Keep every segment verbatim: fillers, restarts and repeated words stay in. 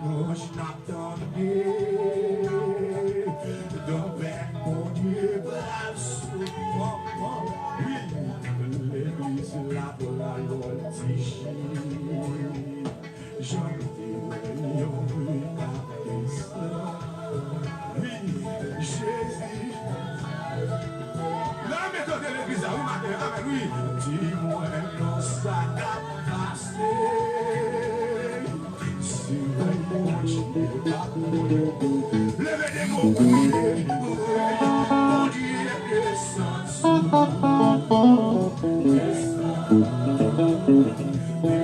Anj n ap tande, tanpèt Bondye pral sou. Wi, legliz la pral vòltije. Jan m te wè yon moun ap desann. Wi, Jezi. Lame tande legliz la, wi, maten, amèn, wi. Di mwen non sa k ap pase. Se vre Bondye pa konnen. Leve de mo, priye, priye. Bondye desann sou nou. Desann, desann.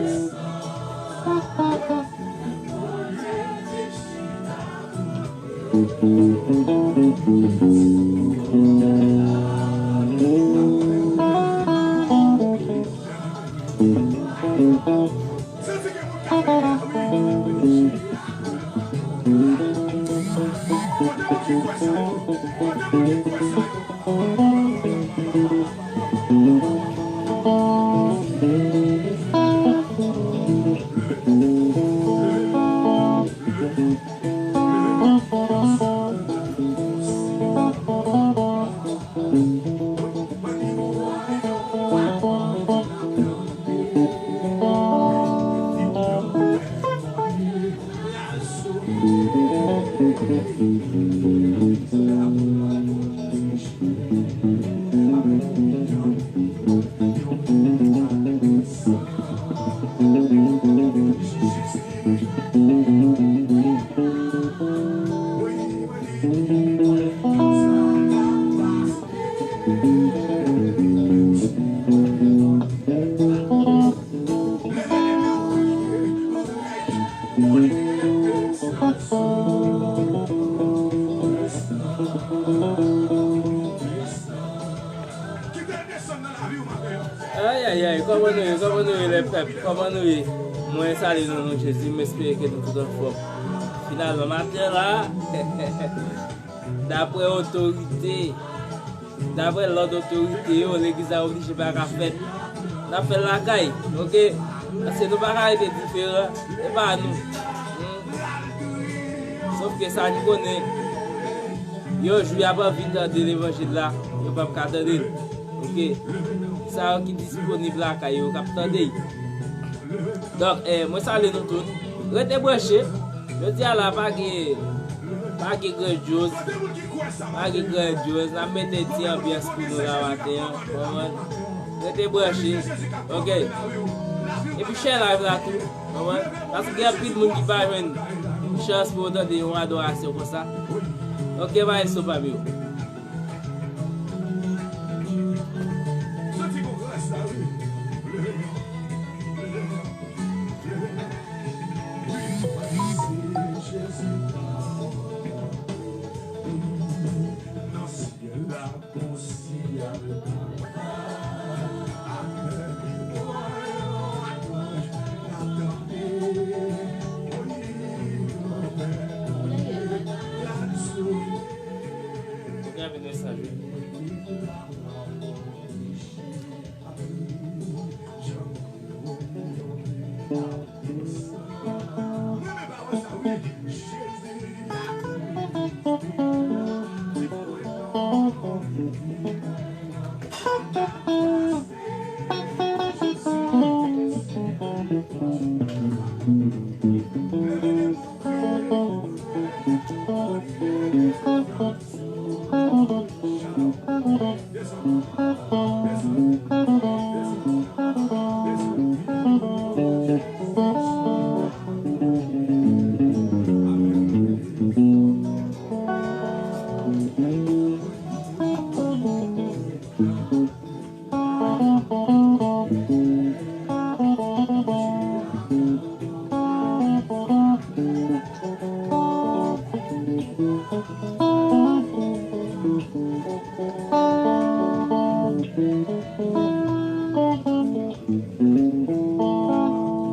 Ay, ay, ay, kòman nou ye, kòman nou ye, lèpèp, kòman nou ye? Mwen salye nan non Jezi, m espere ke nou tout anfòm. Finalman, maten la, daprè otorite, daprè lòd otorite yo, legliz la oblije pa ka fèt. N ap fè l lakay, oke? Paske nou pa ka rete diferan, e pa nou. Hmm. Sòf ke sa n konnen, yon jou y ap anvi tande levanjil la, yo p ap ka tande l. Oke. Sa yo ki disponib lakay yo k ap tande. Donk, eh, mwen salye nou tout. Rete branche. Jodi a la pa gen, pa gen grandyòz. Pa gen grandyòz. N ap mete ti anbyans pou nou la maten an. Konprann? Rete branche. Oke. Epi share live la tou. Konprann? Paske gen anpil moun ki pa jwenn chans pou yo tande yon adorasyon konsa. Oke, maestro pa m yo.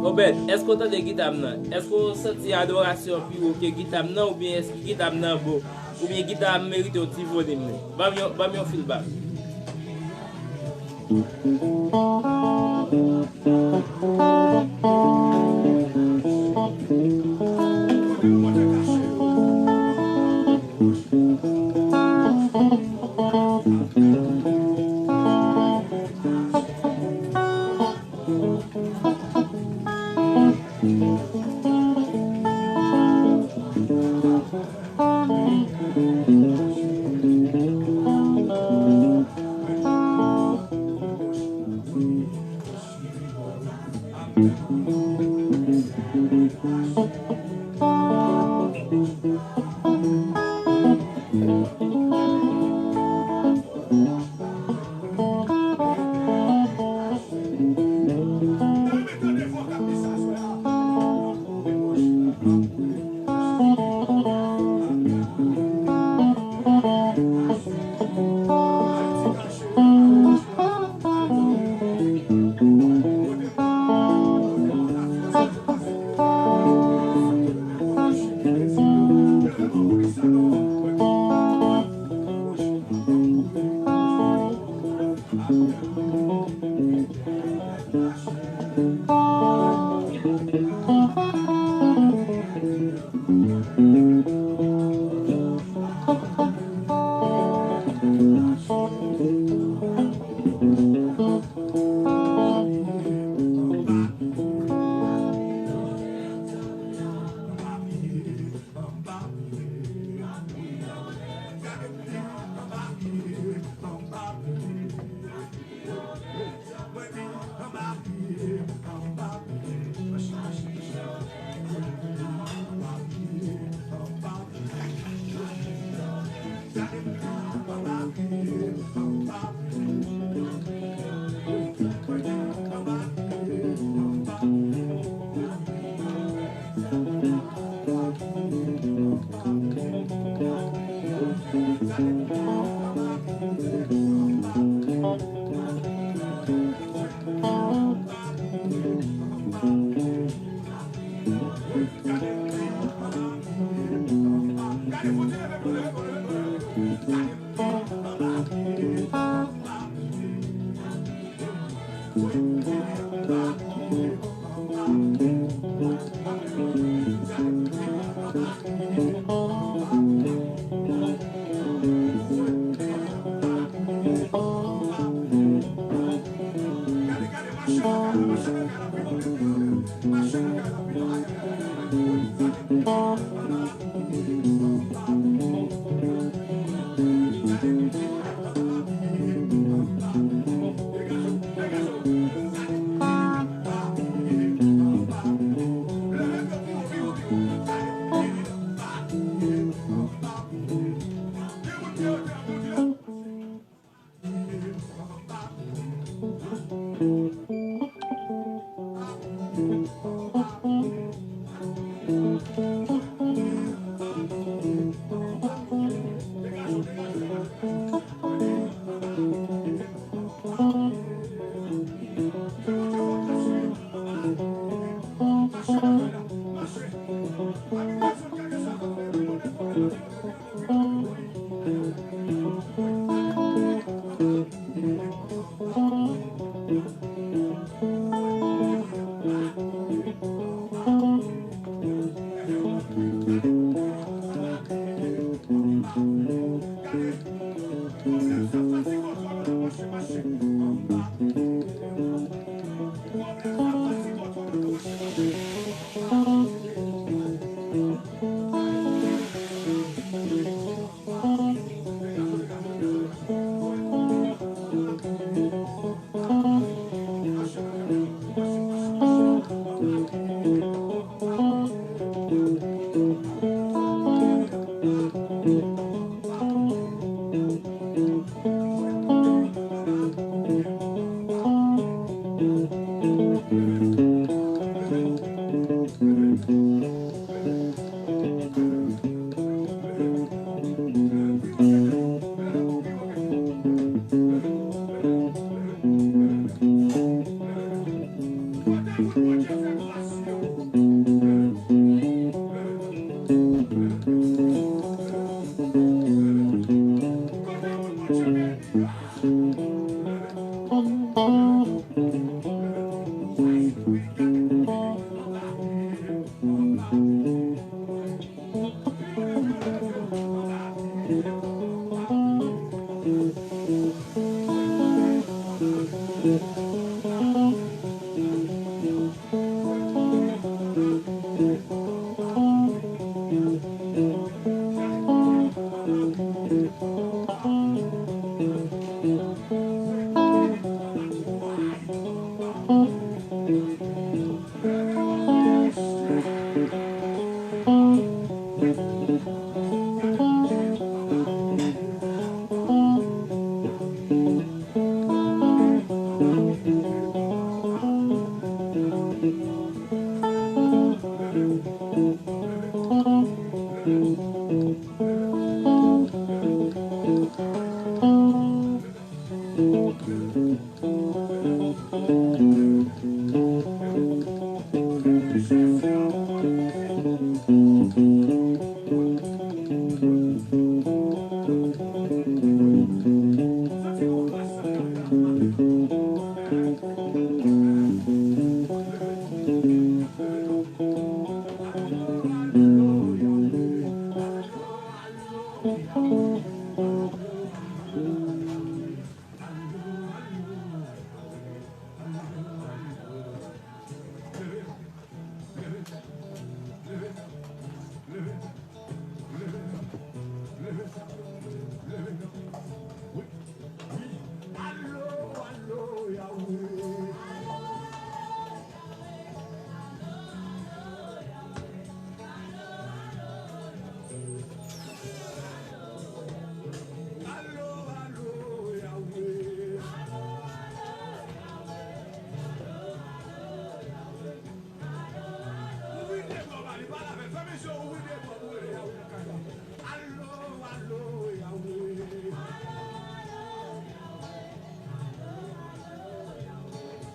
Obed, èske w tande gita m nan? Èske w santi adorasyon an pi wo ke gita m nan, oubyen èske gita m nan bon? Oubyen gita a merite yon ti volim men. Ban m yon, ban m yon feedback.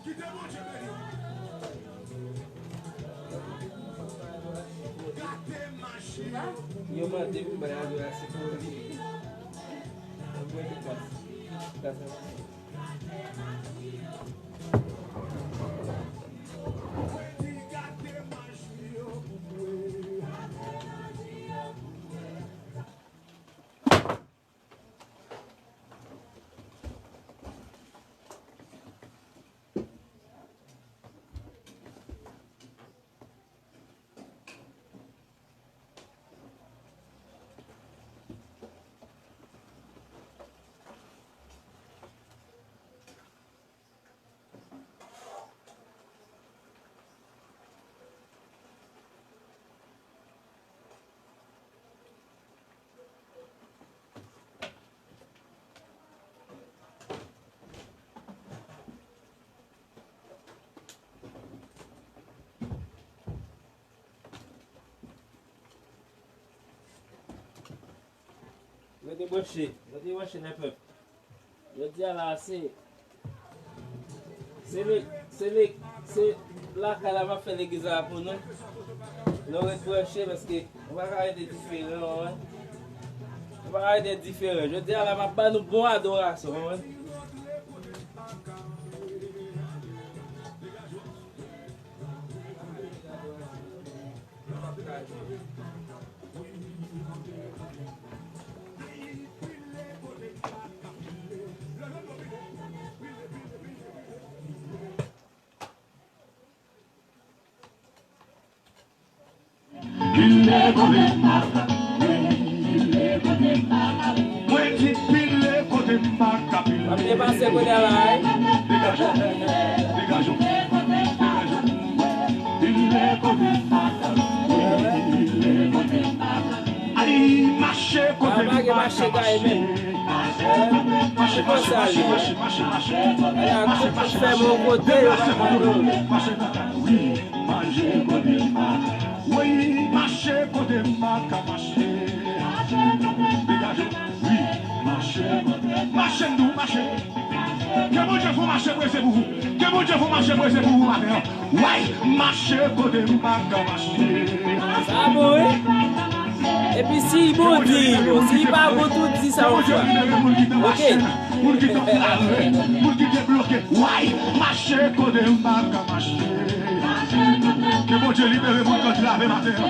Kite Bondye beni w. Gate mache yo pou mwen. Yo mande pou bay adorasyon pou li. Mwen te pase. Gate mache yo pou mwen. Rete branche, rete branche, lèpèp. Jodi a la, se, se le, se le, se lakay la m ap fè legliz la pou nou. Nou ret branche paske nou pa ka rete diferan, wi. Nou pa ka rete diferan. Jodi a la, m ap ba nou bon adorasyon, wi. Mwen di pile kote m pa ka pile. M ap depase kounye a la, wi. Degaje w, degaje w, degaje w. Pile kote m pa ka pile. Ay, mache kote m pa ka mache. Mache, mache, mache, mache, mache, mache. Mache, mache, mache. Deplase pou nou. Mache, mache. Wi, mache kote m pa ka. Wi, mache kote m pa ka mache. Degaje w. Wi, mache. Mache, m di w, mache. Ke Bondye fè yon mache prese pou ou. Ke Bondye fè yon mache prese pou ou maten an. Way, mache kote m pa ka mache. Sa bon, wi. Epi si bon, di bon. Si pa bon tou, di sa yon fwa. Ok. Moun ki te mare, moun ki te bloke. Way, mache kote m pa ka mache. Ke Bondye libere moun k antrave maten an.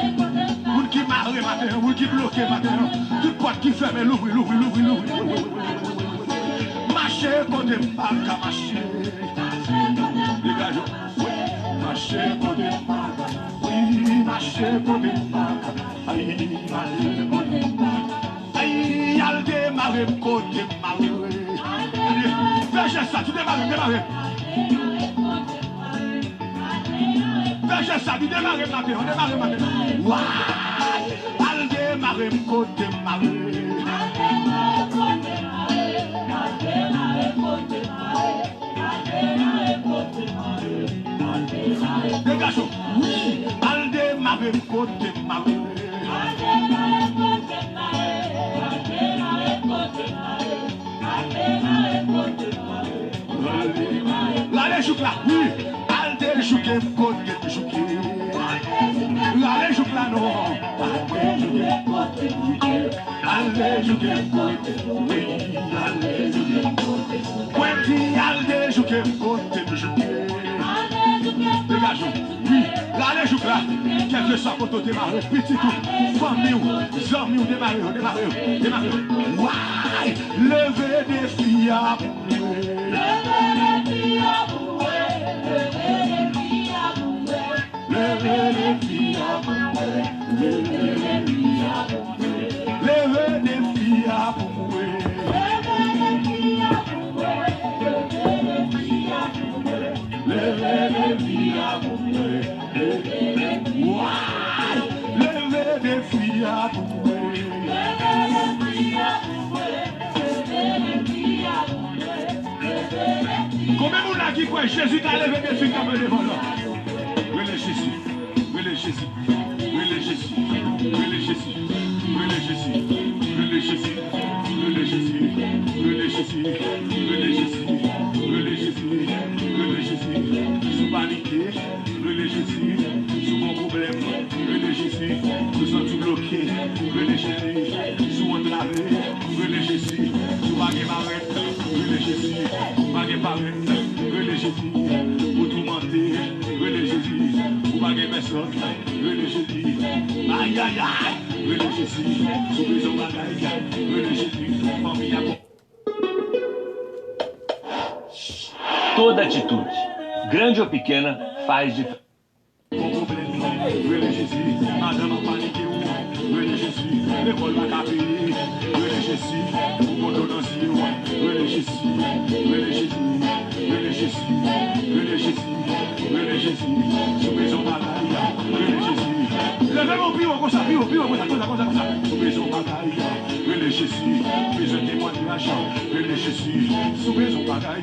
Moun ki mare maten an, moun ki bloke maten an. Tout pòt ki fèmen, louvri, louvri, louvri, louvri. Mache kote m pa ka mache. Degaje w. Wi. Mache kote m pa ka. Wi, mache kote m pa ka. Ay, mache kote m pa ka. Ay, al demare m kote m mare. Fè jès sa, di demare m, demare m. Fè jès sa, di demare m maten an, demare m maten an. Way! Al demare Kote m mare. Degaj ou. Wi. Al demare m kote m mare. Rale jouk la, wi. Al dejouke m kote m jouke. Rale jouk la non. Al dejouke m kote m jouke. Al dejouke m kote m, wi, al dejouke m kote m. Mwen di al dejouke m kote m jouke. Degaj ou, wi, rale jouk la. Kèlkeswa kote w te mare, pitit ou, fanmi w, zanmi w, demare yo, demare yo, demare yo. Way! Leve defi a pou mwen. Leve defi a pou mwen. Leve defi a pou mwen. Leve defi a pou mwen. Leve defi a pou mwen. Leve defi a pou mwen. Leve defi a pou mwen. Leve defi a pou mwen. Way! Leve defi a pou mwen. Leve defi a pou mwen. Leve defi a pou mwen. Konbyen moun la ki kwè Jezi ka leve defi k kanpe devan l lan? Rele Jezi. Rele Jezi. Rele Jezi. Rele Jezi. Rele Jezi. Si w panike, rele Jezi. Si w gon pwoblèm, rele Jezi. Si w santi w bloke, rele Jezi. Si w antrave, rele Jezi. Si w pa gen marèt, rele Jezi. Si w pa gen parèt, rele Jezi. Ou toumante, rele Jezi. Ou pa gen pèsòn, rele Jezi. Ayayay, rele Jezi. Si w bezwen bagay, rele Jezi. Fanmi a. Toda atitude, grande ou pequena, faz diferença. Gon pwoblèm, rele Jezi. Madanm ap panike w, rele Jezi. Lekòl pa ka peye, rele Jezi. Ou gon dlo nan zye w, rele Jezi. Rele Jezi, rele Jezi, rele Jezi, rele Jezi. Si w bezwen bagay, rele Jezi. Leve men w pi wo konsa, pi wo, pi wo konsa, konsa, konsa, konsa. Si w bezwen bagay, rele Jezi. Bezwen temwanyaj, rele Jezi. Si w bezwen bagay,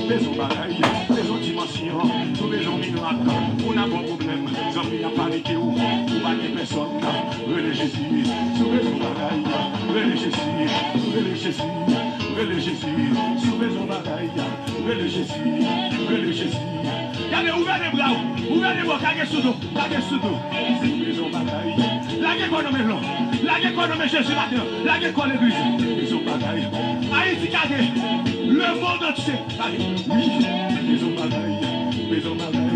bezwen bagay, bezwen dimansyon, si w bezwen mirak, ou nan gon pwoblèm, zanmi ap panike w, ou pa gen pèsòn, rele Jezi. Si w bezwen bagay, rele Jezi, rele Jezi, rele Jezi. Si w bezwen bagay, rele Jezi, rele Jezi. Gade, ouvè de bra w, ouvè de bra w, kage sou do. Lage sou do. Si w bezwen bagay, lage kò nan men l non. Lage kò nan men Jezi maten an. Lage kò legliz. Si w bezwen bagay, Ayiti kage. Lemonn antye kage. Wi. Bezwen bagay, bezwen bagay,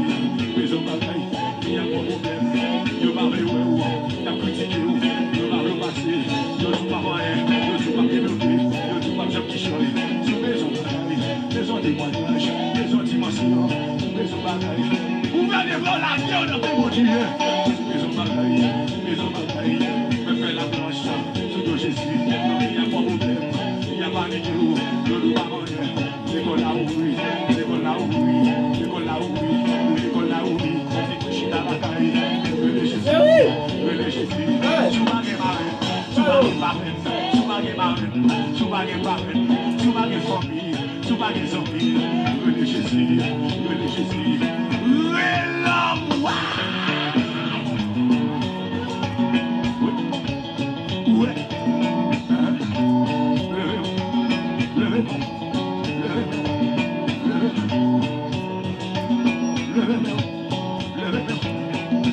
bezwen bagay. Gen anpil pwoblèm. Yo pa vle wè w. Y ap kritike w. Yo pa vle w pase. Yo di w p ap anyen. Yo di w p ap devlope. Yo di w p ap janm kichòy. Si w bezwen bagay, bezwen temwanyaj, bezwen dimansyon, bezwen bagay. Ouvè de bra w, lage w nan men Bondye. Si w bezwen bagay, si w bezwen bagay, mwen fè laplanch sou do Jezi. Nan peyi a pran pwoblèm, peyi a panike w, yo di w pa anyen. Lekòl la ouvri, lekòl la ouvri, lekòl la ouvri, lekòl la ouvri. Chita lakay, rele Jezi, rele Jezi. Si w pa gen marèt, si w pa gen marèt, si w pa gen marèt, si w pa gen marèt, si w pa gen fanmi, si w pa gen zanmi, rele Jezi, rele Jezi. Rele anmwa. Wi. Leve, leve, leve, leve, leve.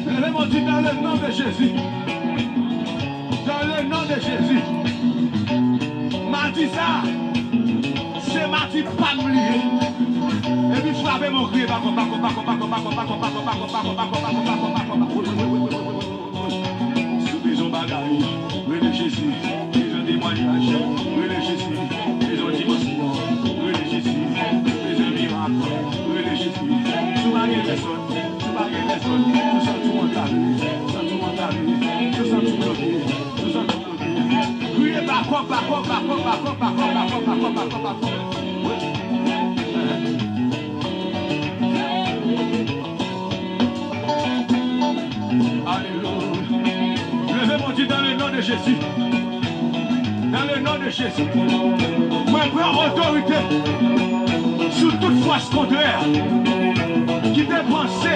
Leve men w, di, dans le nom de Jésus. Dans le nom de Jésus. Madi sa, se madi pa m li ye. Epi frape men w, kriye bako, bako, bako. Si w bezwen bagay, rele Jezi. Bezwen temwanyaj, rele Jezi. Bezwen dimansyon, rele Jezi. Bezwen mirak, rele Jezi. Si w pa gen pèsòn, si w pa gen pèsòn, si w santi w antrave, si w santi w antrave, si w santi w bloke, si w santi w bloke. Kriye bako, bako, bako. Alelouya. Leve men w, di, dans le nom de Jésus. Jezi. Mwen pran otorite sou tout fòs kontrè ki te panse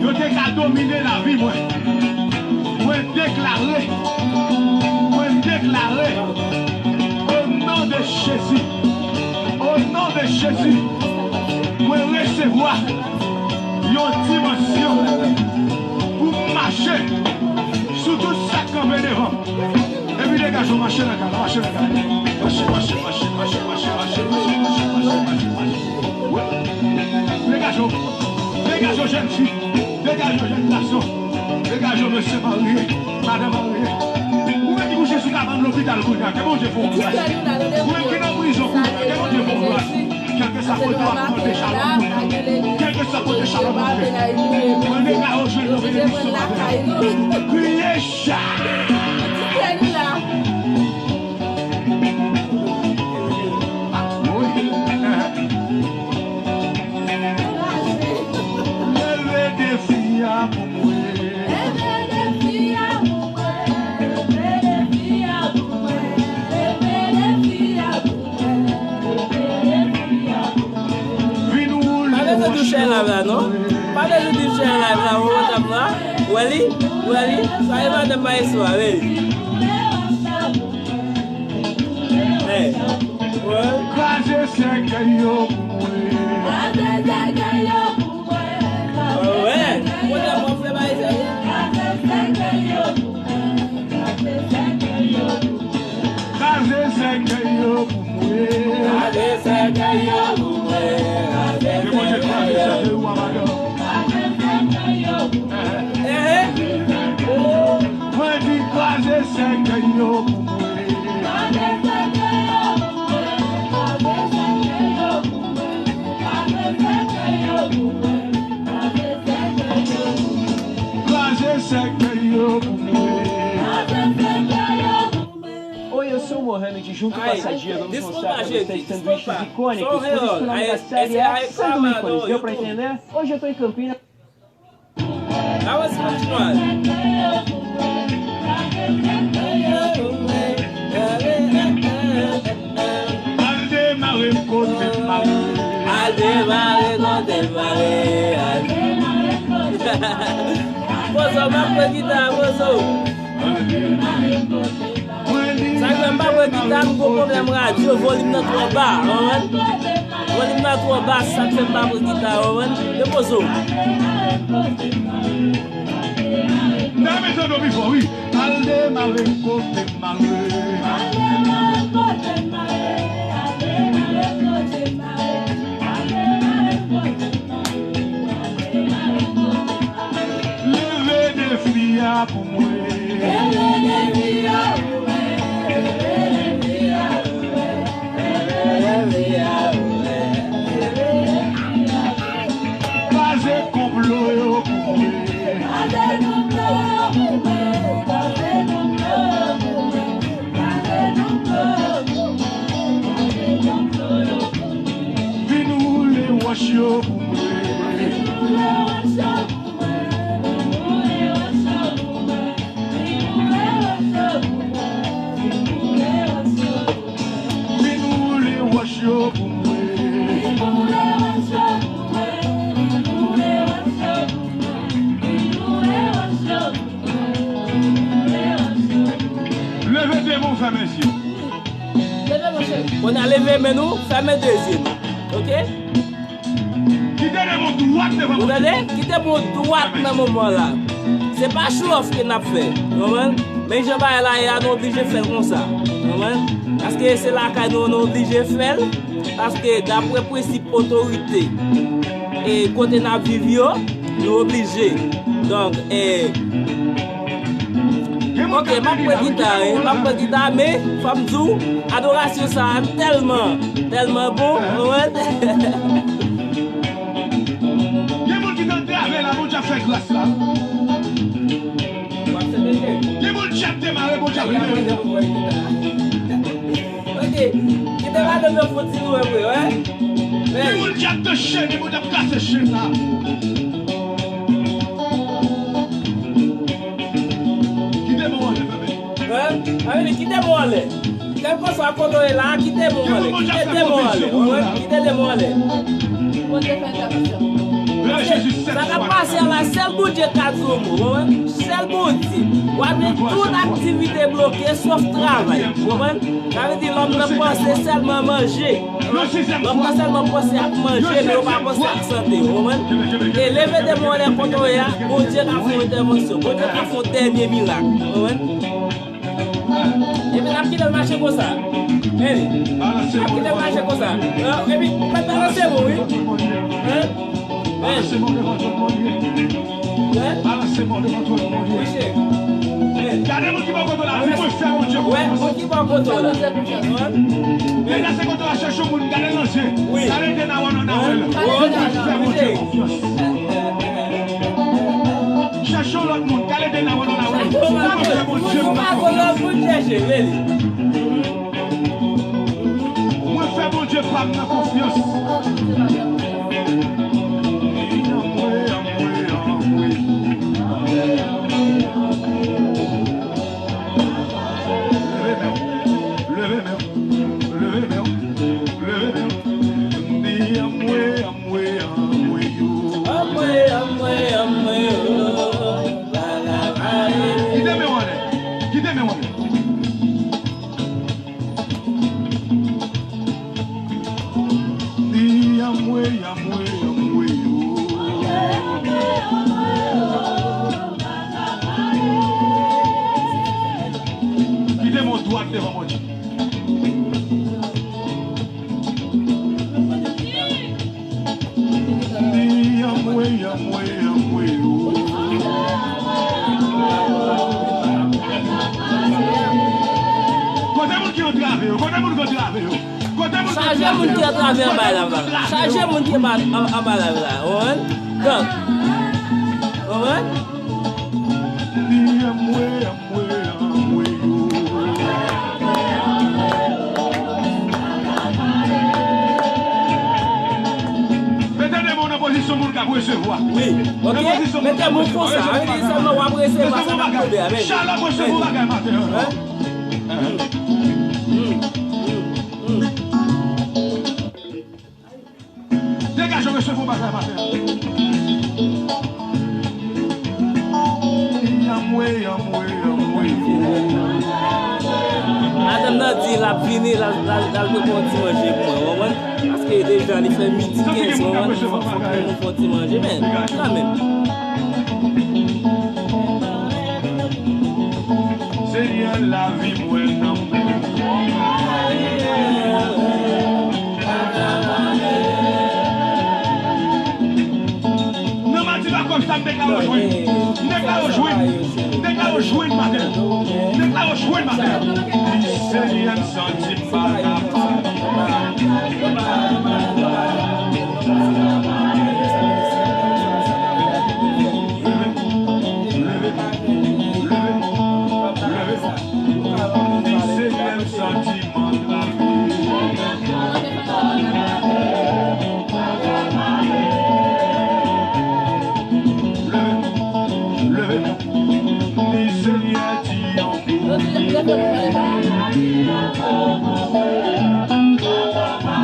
yo te ka domine lavi mwen. Mwen deklare, mwen deklare, o non de Jezi, o non de Jezi, mwen resevwa yon dimansyon pou m mache sou tout sa k kanpe devan m. Epi degaje w, mache nan kay la, mache nan kay la. Mache, mache, mache. Wi. Degaje w. Degaje w, jèn fi. Degaje w, jèn gason. Degaje w, mesye marye, madan marye. Ou menm ki kouche sou kabann lopital kounye a, ke Bondye fè w gras. Ou menm ki nan prizon kounye a, ke Bondye fè w gras. Kèlkeswa kote w ap tande chalòp moun nan, kèlkeswa kote chalòp ap ye, mande ka yo jwenn yon benediksyon maten. Kriye cha! Leve defi a pou mwen. Pa bezwen touche live la non. Pa bezwen touche live la, ou wè li? Ou wè li? Sa e madanm maestro a, wi. Hey. Wè. Kraze sèkèy yo pou mwen. Kraze sèkèy yo pou mwen. Wè. Kote mwen fè bay serye? Kraze sèkèy yo pou mwen. Kraze sèkèy yo pou mwen. Kraze sèkèy yo pou mwen. Kraze sèkèy yo pou mwen. Kraze sèkèy yo pou mwen. Mwen di kraze sèkèy yo pou mwen. Kraze sèkèy yo pou mwen. Oi, eu sou o Mohamed, junto com a Ai, Sadia, vamos desculpa, mostrar pra gente, vocês sanduíches desculpa. Icônicos, Só por isso que o nome da série é Sanduícones. Deu pra entender? Hoje eu tô em Campinas. Vamos continuar. Al demare kote mare. Al demare kote mare. Al demare kote mare. Pozo, m ap pran gita, pozo. Sa k fè m pa pran gita, m gon pwoblèm radyo, volim nan twò ba, ou konprann? Volim nan twò ba, sa k fè m pa pran gita, ou konprann? Depoze w. N a mete do pi fò, wi. Al demare kote mare. Al demare kote mare. Al demare kote mare. Al demare kote mare. Leve defi a pou mwen. Leve defi a pou mwen. Leve defi a pou mwen. Leve defi a pou mwen. Leve defi a pou mwen. Kraze konplo yo pou mwen. Kraze konplo yo pou mwen. Kraze konplo yo pou mwen. Kraze konplo yo pou mwen. Kraze konplo yo pou mwen. Vin woule wòch yo pou mwen. Vin woule wòch yo pou mwen. Leve de men w, fèmen zye w. Leve men w, cheri. Kounye a leve men nou, fèmen de zye nou. Oke? Kite de men w dwat devan Bondye. Ou tande? Kite men w dwat nan moman la. Se pa show off ke n ap fè. Ou konprann? Men jan bagay la ye a, nou oblije fè l konsa. Ou konprann? Paske se lakay nou, nou oblije fè l. Paske dapre prensip otorite e kote n ap viv yo, nou oblije. Donk, e, oke, m ap pran gita, wi, m ap pran gita, men fò m di w, adorasyon sa a tèlman, tèlman bon, ou konprann? Gen moun ki nan travè la, Bondye ap fè gras la. Gen moun k ap demare, Bondye ap libere. Oke, kite madanm nan fon ti lwen vre, wè. Gen moun k ap nan chèn, gen moun k ap kase chèn la. Kite men w anlè, fèmen. Wè, a vle di, kite men w anlè. Kèlkeswa kote w ye la, kite demon anlè. Kite demon anlè. Ou konprann? Kite demon anlè. Bondye fè entèvansyon. Paske sa k ap pase a la, sèl Bondye ka di yon mo. Ou konprann? Sèl Bondye. W ap jwenn tout aktivite bloke, sòf travay. Ou konprann? Sa vle di lòm nan panse sèlman manje. Lòm nan sèlman panse ap manje, men yo pa panse ak sante. Ou konprann? E leve demon anlè kote w ye a, Bondye ka fè yon entèvansyon. Bondye ka fè yon dènye mirak. Ou konprann? Epi n ap kite l mache konsa. Meni. N ap kite l mache konsa. Epi, ou mèt balanse mwen, wi. Hein? Meni. Hein? Meni. Gade moun ki bò kote w la, di mwen fè Bondye konfyans. Wè, moun ki bò kote w la. Hein? Meni. Degaje kote w la, chèche yon moun, gade l nan je. Wi. Gade de nawè nan nawè l. Hein? Di mwen fè Bondye konfyans. Chèche yon lòt moun, gade de nawè nan nawè l. Di mwen fè Bondye konfyans. Ou pa gon lòt moun chèche, vle li. Mwen fè Bondye pa m nan konfyans. Anmwe, anmwe, anmwe. Leve men w, leve men w, leve men w, leve men w. Di anmwe, anmwe, anmwe, yo. Anmwe, anmwe, anmwe, yo. Kite men w anlè. Kite men w anlè. Di anmwe, anmwe, anmwe, yo. Kite men w dwat devan Bondye. Di anmwe, anmwe, anmwe, o. Kote moun ki antrave yo? Kote moun ki antrave yo? Kote moun ki antrave yo? Chaje moun ki antrave anba la, la. Chaje moun ki anba, an-, anba la, la. Ou konprann? Gang. Ou konprann? Di anmwe, anmwe, anmwe, o. Mete de men w nan pozisyon moun k ap resevwa. Wi, ok. Mete men w konsa, sa vle di sèlman w ap resevwa sa k ap tonbe a, men. Chalè ap resevwa bagay maten an. Hein? Degaje w, resevwa bagay maten an. Anmwe, anmwe, anmwe. Madanm nan di l ap vini, l al, l al, l al pote yon ti manje pou mwen, w konprann? Paske deja li fè midi kenz, w konprann? Fòk, fòk nou fè yon ti manje, men kanmenm. Senyè, lavi mwen nan men w. Nan madi makòb sa, m deklare w jwenn. M deklare w jwenn. M deklare w jwenn maten. M deklare w jwenn maten. Di Senyè, m santi m pa kapab. Leve, leve, leve, leve. Di Senyè, m santi m antrave. Leve, leve. Di Senyè, di yon mo.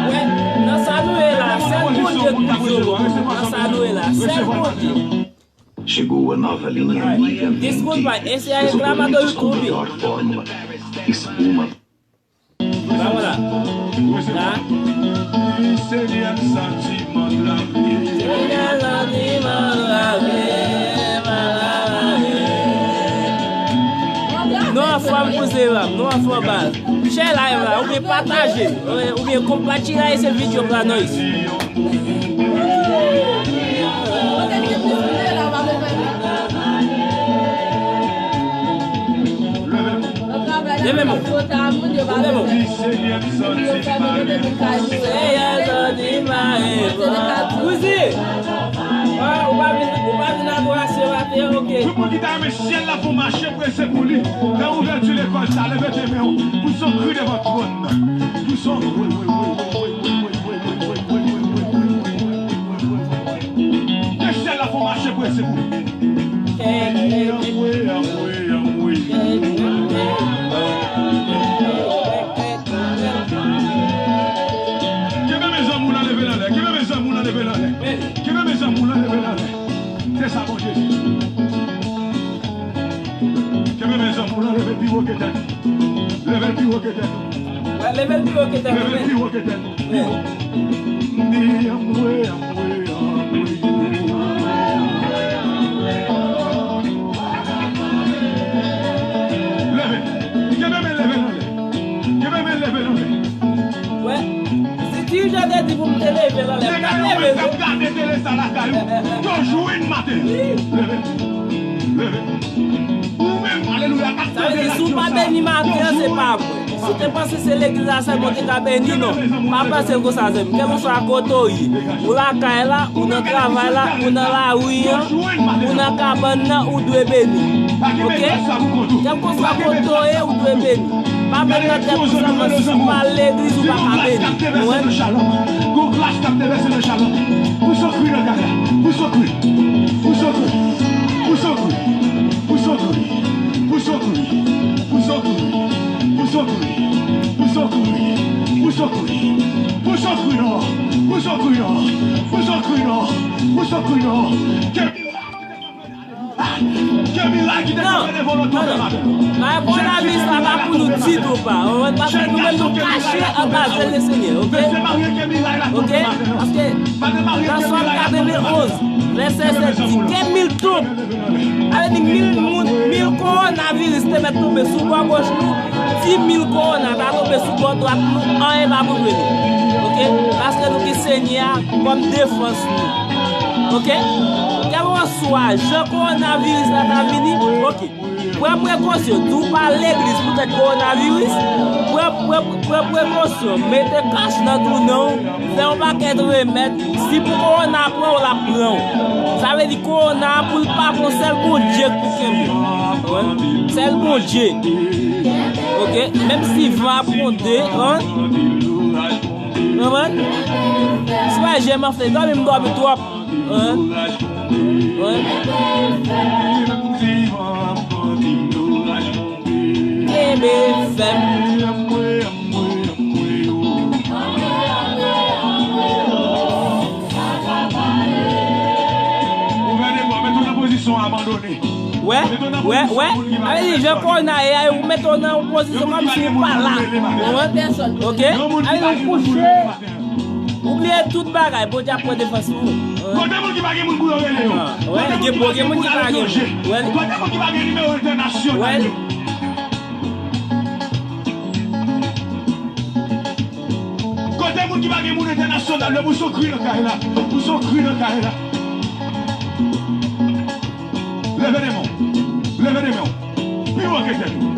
Wè, nan sa nou ye la, sèl Bondye ki di yon mo. Nan sa nou ye la, sèl Bondye. Chegou a nova linha Nivea Beauty, desenvolvida com produtos com melhor fórmula. Espuma. Vamos lá. Tá? Nou anfòm pou se la, nou anfòm baz. Share live la, oubyen pataje, oubyen konpatila ese video pra nós. Leve men w. Leve men w. Senyè, santi m pare. Kouzen, ah, ou pa vin, ou pa vin adorasyon maten, ok. Tout moun ki ta renmen syèl la pou mache prese pou li. Nan ouvèti lekòl sa, leve de men w. Pou son kri devan twòn nan. Pou son, wi, wi, wi. Ke syèl la fè w mache prese pou li. Anmwe, anmwe, anmwe. Leve l pi wo ke tèt. Leve l pi wo ke tèt. Wè, leve l pi wo ke tèt. Leve l pi wo ke tèt. Pi wo. Di anmwe, anmwe, anmwe. Leve. Kenbe men, leve l anlè. Kenbe men, leve l anlè. Wè, si dirijan te di pou m te leve l anlè, m t ap leve l tou. Gade tele sa lakay ou. Yo jwenn maten. Leve. Leve. Ou menm, alelouya, k ap tande la. Sa vle di, si w pa beni maten an, se pa vre. Si w te panse se legliz la sèlman w te ka beni, non. Pa panse l konsa, zanmi m. Kèlkeswa kote w ye, ou lakay la, ou nan travay la, ou nan lari an, ou nan kabann nan, ou dwe beni. Oke? Kèlkeswa kote w ye, ou dwe beni. Pa met nan tèt ou sèlman si w pa al legliz, ou pa ka beni. Ou konprann? Gon gras k ap devèse nan chalòm. Pou sokri nan kay la. Pou sokri. Pou sokri. Pou sokri. Pou sokri. Pou sokri. Pou sokri. Pou sokri. Pou sokri. Pou sokri. Pou sokri non. Pou sokri non. Pou sokri non. Pou sokri non. Ke mirak ki te konfène volonte w nan maten. Bagay kowonaviris la pa pou nou ditou, pa. Ou konprann? Paske nou menm nou kache anba zèl Lesenyè, oke? Oke? Paske nan Sòm katrevenn onz, vèsè sèt di, ke mil tonb, sa vle di mil moun, mil kowonaviris te mèt tonbe sou bò goch nou, di mil kowona ta tonbe sou bò dwat nou, anyen pa pou rive nou. Oke? Paske nou gen Senyè a kòm defans nou. Oke? Kèlkeswa jan kowonaviris la ta vini, oke. Pran prekosyon, di w pa al legliz poutèt kowonaviris. Pran, pran, pran prekosyon, mete kach nan tounen w, fè yon pakèt remèd. Si pou kowona pran w, l ap pran w. Sa vle di kowona a pou l pa pran w, sèl Bondye k pou kenbe w. Wi. Sèl Bondye. Oke? Menm si van ap wonde, an. Konprann? Si w wè je m anfle, dòmi m dòmi twòp. An? Wi. Kenbe fèm. Gouvèneman, mete w nan pozisyon abandone. Wè, wè, wè. Sa vle di, jan kowona ye a, ou mete w nan yon pozisyon kòmsi ou pa la. Ou konprann? Oke? Sa vle di, ou kouche. Ou bliye tout bagay, Bondye ap pran defans pou ou. Kote moun ki pa gen moun pou yo rele yo? Kote moun ki pa gen moun pou yo al ap lonje? Kote moun ki pa gen nimewo entènasyonal yo? Kote moun ki pa gen moun entènasyonal yo? Pouse yon kri nan kay la. Pouse yon kri nan kay la. Leve de men w. Leve de men w. Pi wo ke tèt ou.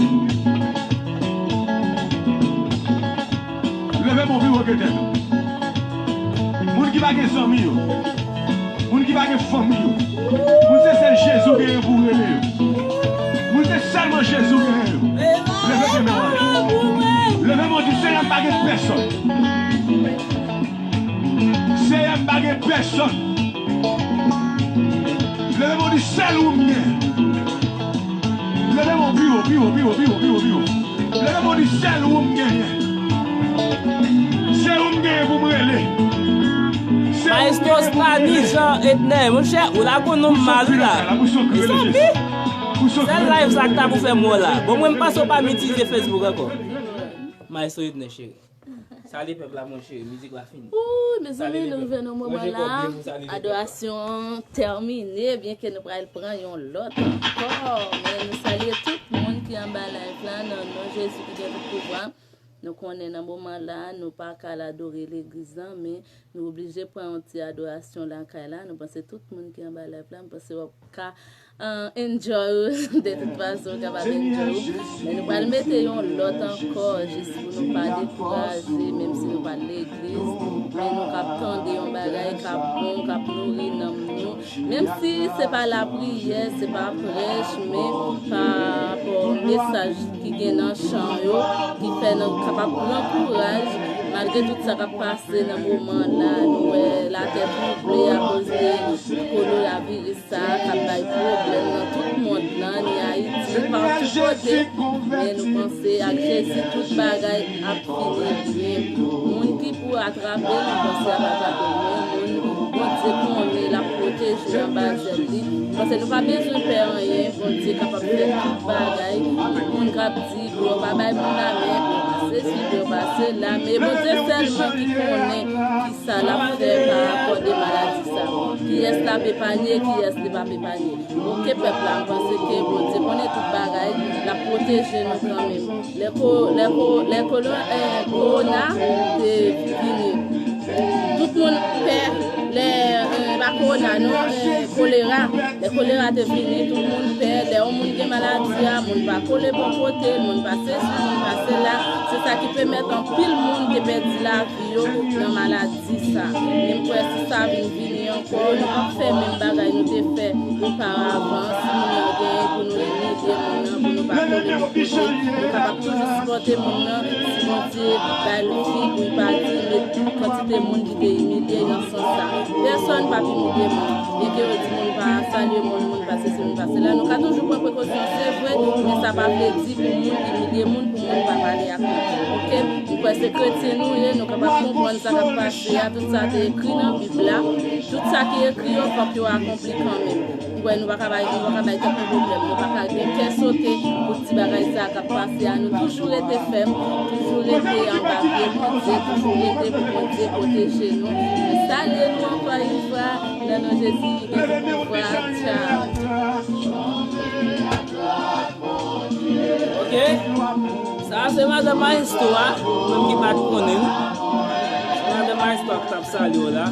Leve men w pi wo ke tèt ou. Moun ki pa gen zanmi yo. Moun ki pa gen fanmi yo. Moun se sèl Jezi w genyen pou w rele yo. Moun se sèlman Jezi w genyen yo. Leve de men w. Leve men w, di, Senyè, m pa gen pèsòn. Senyè, m pa gen pèsòn. Leve men w, di, sèl ou m gen. Leve men w pi wo, pi wo, pi wo, pi wo, pi wo, pi wo. Leve men w, di, sèl ou m genyen. Se ou m genyen pou m rele. Se ou m Maestro genyen pou m Stani rele. Jean Edner, monchè, ou la gon non mal, wi la. Mezanmi! Sèl live sa k ta pou fè m wè w la. Bon, mwen, m panse w pa m itilize Facebook ankò. Maestro Edner, cheri. Salye pèp la, monchè, mizik la fini. Ooh, mezanmi, nou rive nan moman la. Adorasyon an tèmine, byenke nou pral pran yon lòt ankò. Men nou salye tout moun ki anba live la, nan non Jezi ki gen tout pouvwa. Nou konnen nan moman la, nou pa ka al adore legliz la, men nou oblije pran yon ti adorasyon lakay la. Nou panse tout moun ki anba live la, m panse w ap ka, ah, enjoy ou. De tout fason, w kapab enjoy ou. Men nou pral mete yon lòt ankò, jis pou nou pa dekouraje, menm si nou pa legliz. Men nou k ap tande yon bagay k ap bon, k ap nouri nanm nou. Menm si se pa lapriyè, se pa prèch, men pa rapò mesaj ki gen nan chan yo, ki fè nou kapab pran kouraj, malgre tout sa k ap pase nan moman la, nou wè latè twouble akoz de kowonaviris sa k ap bay pwoblèm nan tout mond lan, ni Ayiti, patou kote. Men nou panse ak Jezi, tout bagay ap fini byen. Moun ki pou atrape l, panse ap atrape l. Men moun Bondye konnen l ap pwoteje anba zèl li. Panse nou pa bezwen pè anyen, Bondye kapab fè tout bagay. ap di, pou yo pa bay moun la men, pou yo pa sesi, pou yo pa sela. Men Bondye sèlman ki konnen ki sa l ap fè pa rapò de maladi sa. Kiyès l ap epanye, kiyès li p ap epanye. Oke, pèp la, m panse ke Bondye konnen tout bagay, l ap pwoteje nou kanmenm. Lè ko-, lè ko-, lè kolo-, eh, kowona te vini, tout moun pè, lè, eh, pa kowona, non, eh, kolera. Lè kolera te vini, tout moun pè. Lè yon moun gen maladi a, moun pa kole bò kote, moun pa sesi, moun pa sela. Se sa ki pèmèt anpil moun te pèdi lavi yo nan maladi sa. Men m kwè si sa vin vini ankò, nou p ap fè menm bagay nou te fè oparavan. Si moun nan genyen pou nou imilye moun nan, pou nou pa kole bò kote, nou kapab toujou sipòte moun nan. Si Bondye bay l fi pou l pa di, men kantite moun ki te imilye nan sans sa. Pèsòn p ap imilye moun. Byenke yo di moun pa salye moun, moun pa sesi, moun pa sela. Nou ka toujou pran prekosyon, se vre, men sa pa vle di pou moun imilye moun, pou moun pa pale ak moun. Oke? M kwè se kretyen nou ye, nou kapab konprann sa k ap pase a, tout sa te ekri nan Bib la, tout sa ki ekri yo, fòk yo akonpli kanmenm. M kwè nou pa ka bay, nou pa ka bay tèt nou pwoblèm, nou pa ka gen kè sote pou ti bagay sa k ap pase a. Nou toujou rete fèm, toujou rete anba pye Bondye, toujou rete pou Bondye pwoteje nou. M salye nou ankò yon fwa, nan non Jezi ki gen tout pouvwa. Tchao. Ok. Sa a se madan Maestro a, ou menm ki pa t konnen l. Se madan Maestro a k t ap salye w la.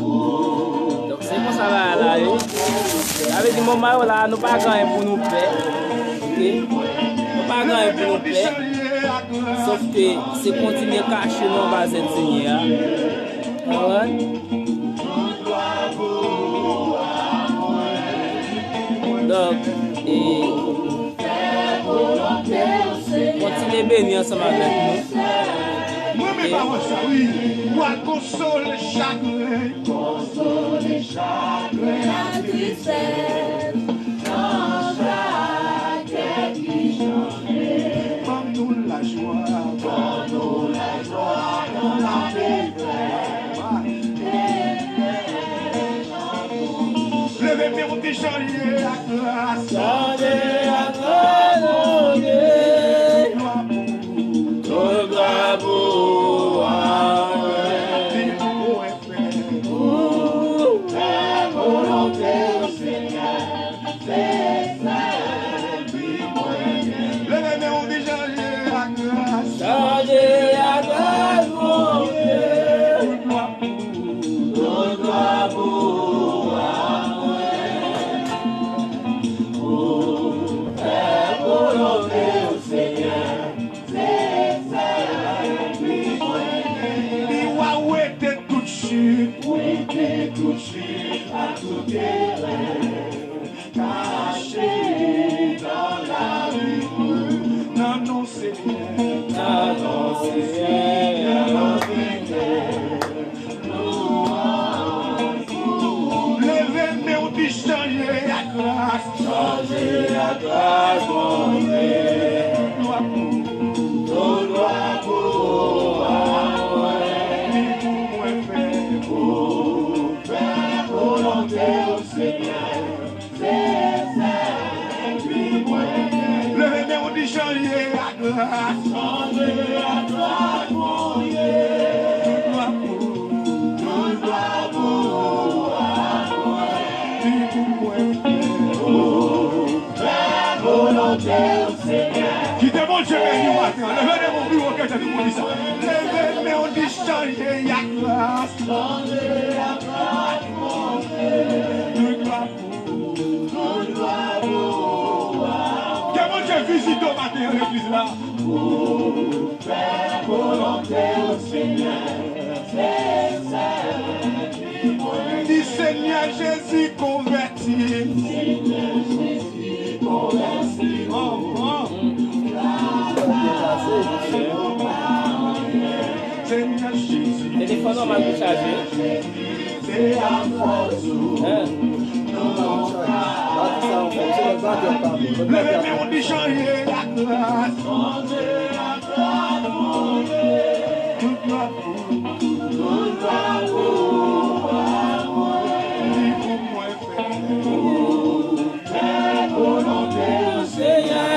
Donk, se konsa bagay la ye. Sa vle di, moman yo la, nou pa gen anyen pou nou pè. Ok? Nou pa gen anyen pou nou pè. Sòf ke se kontinye kache nou anba zèt Senyè a. Alright? Donk, e, kontinye beni ansanm avèk nou. Mwen renmen pawòl sa, wi. W al konsole chagren. Konsole chagren ak tristès. Nan chak kè ki chanje. Ban nou lajwa. Ban nou lajwa nan lapenn. Leve men w di chanje ak gras. Chanje ak gras, Bondye. Glwa pou ou. Tout glwa pou ou, amen. Di pou mwen fè. Pou fè volonte w, Senyè. Leve men w di chanje ak gras. Chanje ak gras, Bondye. Tout glwa pou ou. Tout glwa pou ou, amen. Pou fè volonte w, Senyè. Se sa ki mwen gen. Li w a wete tout chit. Wete tout chit ak tout erè. Kache dan lavi pou nan non Senyè. Nan non Senyè, nan Senyè. Leve men w di chanje ak gras. Chanje ak gras, Bondye. Glwa pou ou. Tout glwa pou ou, amen. Li pou mwen fè. Pou fè volonte w, Senyè. Leve men w di chanje ak gras. Chanje ak gras, Bondye. Tout glwa pou ou. Tout glwa pou ou, amen. Li pou mwen fè. Pou fè volonte w, Senyè. Kite Bondye beni w maten an. Leve men w pi wo ke Jezi pou di sa. Leve men w di chanje ak gras. Chanje ak gras, Bondye. Tout glwa Ke Bondye vizite w maten an legliz la. Pou fè volonte w, Senyè, se sa ki mwen. Di, Senyè Jezi, konvèti m. Senyè Jezi, konvèti m. Oh, oh. Senyè Jezi. Telefòn nan mal pou chaje. Hein? Leve men w di chanje ak gras. Tout glwa pou, tout glwa pou, li pou mwen fè. Fè volonte w, Senyè.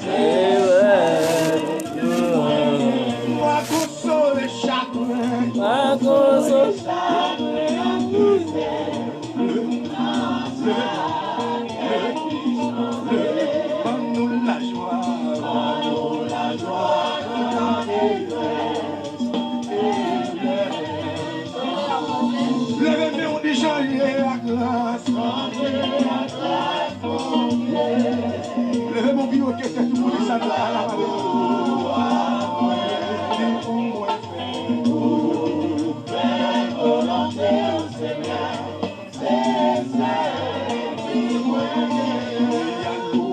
Se vre. Fè volonte w, Senyè, se sa ki mwen ye. Alo,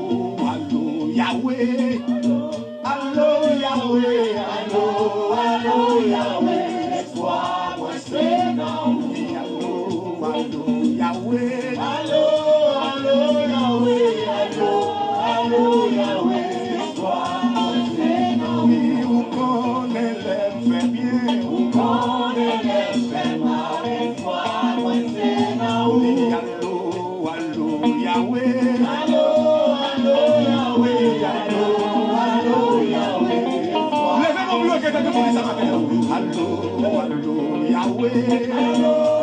alo, Yahweh. Alo, Yahweh, alo, alo, Yahweh. Espwa mwen se nan ou. Alo, alo, Yahweh. Alo, alo, Yahweh. Alo, alo, Yahweh. Espwa mwen se nan ou. Wi, ou konnen lè m fè byen. Ou konnen lè m fè mal. Espwa mwen se nan ou. Wi, alo, alo, Yahweh. Alo, alo, Yahweh. Alo, alo, Yahweh. Leve men w pi wo ke tande pou li sa maten an. Alo, alo, Yahweh.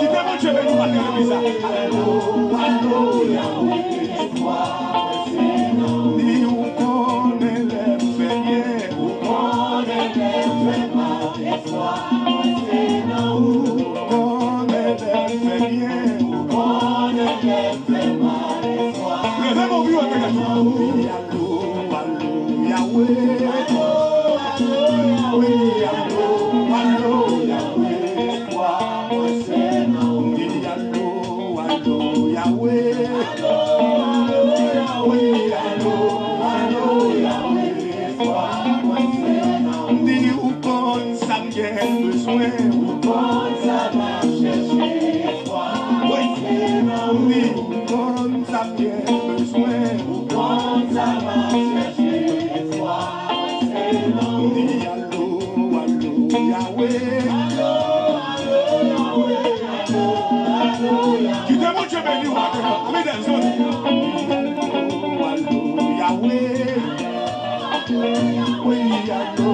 Kite Bondye beni w maten an, legliz la. Alo, alo, Yahweh. Di ou konnen lè m fè byen. Ou konnen lè m fè mal. Ou konnen lè m fè byen. Ou konnen lè m fè mal. Leve men w pi wo ke tande. Alo, alo, Yahweh. Wi, alo, alo, Yahweh. Wi, alo, alo, Yahweh. Wi, alo, alo, Yahweh. Di ou konn sa m gen bezwen. Ou konn sa m ap chèche. Wi, di ou konn sa m gen bezwen. Ou konn sa m ap chèche. Di alo, alo, Yahweh. Kite Bondye beni w maten an. Amen, Delson. Alo, alo, Yahweh. Wi, alo,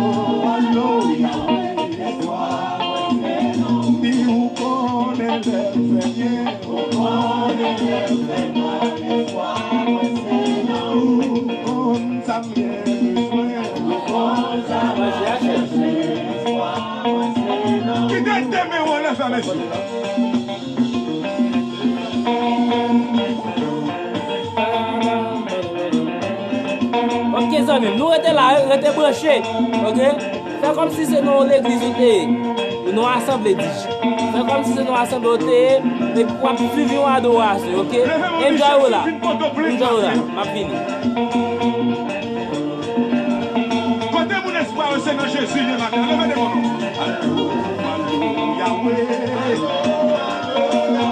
alo, Yahweh. Di ou konnen lè m fè byen. Ou konnen lè m fè mal. Ou konn sa m gen bezwen. Ou konn sa m ap chèche. Kite de men w anlè sa, mesye. Ok, zanmi m, nou rete la, rete branche. Ok? Fè kòmsi se nan yon legliz ou te ye. Yon asanble, di. Fè kòmsi se nan yon asanble ou te ye, epi w ap swiv yon adorasyon, ok? Enjoy ou la. Enjoy ou la. M ap vini. Kote moun espwa yo se nan Jezi ye maten an. Leve de men nou. Alo, alo, Yahweh.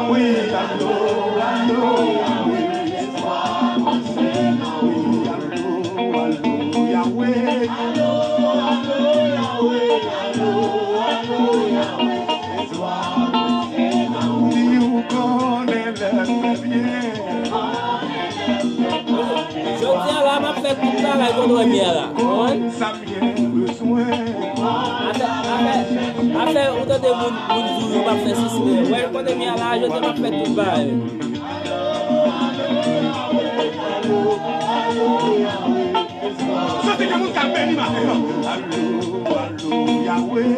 Wi, alo, alo, Yahweh. Wi, alo, alo, Yahweh. Alo, alo, Yahweh. Alo, alo, Yahweh. Di ou konnen lè m fè byen. Jodi a la, m ap fè tout bagay kote w wè m ye a la. Konprann? Sa m gen bezwen. Afè, afè, afè, ou tande moun, moun di w yo p ap fè sesi, men wè kote m ye a la, jodi a m ap fè tout bagay. Santi gen moun k ap beni maten an. Alo, alo, Yahweh.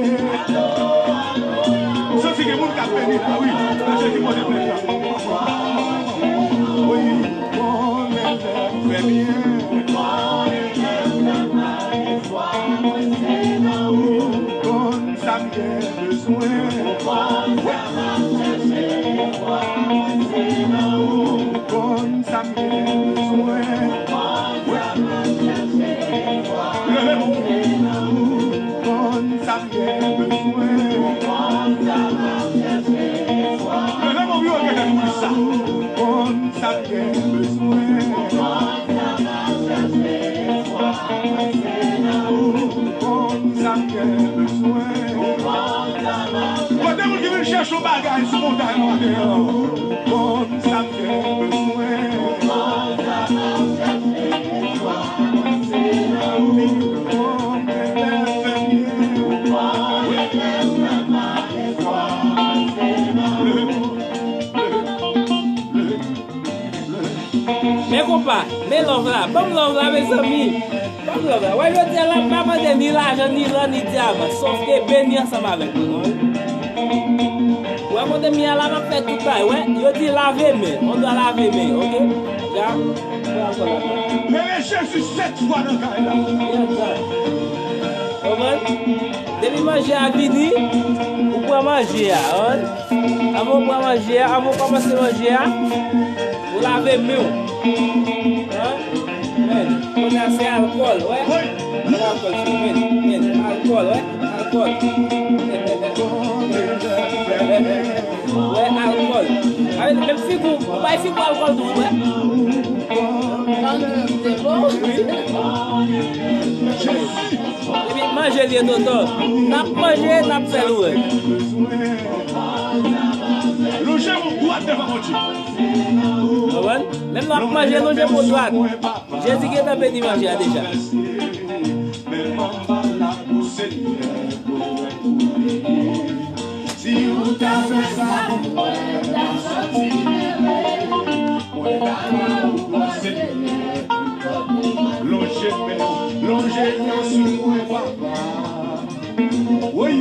Santi gen moun k ap beni la, wi. Nan Jezi kote plèn nan. Wi, konnen lè m fè byen. Ou konn sa m gen bezwen. Ou konn sa m gen bezwen. Leve men w. Ou konn sa m gen bezwen. Leve men w pi wo ke tande pou li sa. Ou konn sa m gen bezwen. Ou konn sa m gen bezwen. Kote moun ki vin chèche yon bagay sou montay nan maten an? Ou konn sa m gen bezwen. Ou konn lè m fè byen. Men konpa, men love la, ban m love la, mezanmi. Ban m love la. Wè, jodi a la, m pa mande ni lajan, ni lò, ni dyaman. Sòf ke beni ansanm avèk nou, wi. Wè, kote m ye a la, m ap fè tout bagay. Wè, yo di lave men. On dwa lave men, ok? Ja, pran ankò la. Rele Jezi sèt fwa nan kay la. Konprann? Depi manje a vini, ou pran manje a, konprann? Anvan ou pran manje a, anvan ou kòmanse manje a, ou lave men w. Hein? Men, kounye a se alkòl, wè. Wi. Alkòl, men, men, alkòl, wè. Alkòl. Wè, alkòl. Avè, menm figi w, ou bay figi w alkòl tou, wè. Wi. Epi manje li ye, tonton. N ap manje, n ap fè lwanj. Lonje men w dwat devan Bondye. Konprann? Menm lè w ap manje, lonje men w dwat. Jezi gentan beni manje a deja. Si ou ta fè sa pou mwen, ta santi mwen. Mwen ta ba ou glwa, Senyè. Lonje men w, lonje men w sou mwen, papa. Wi,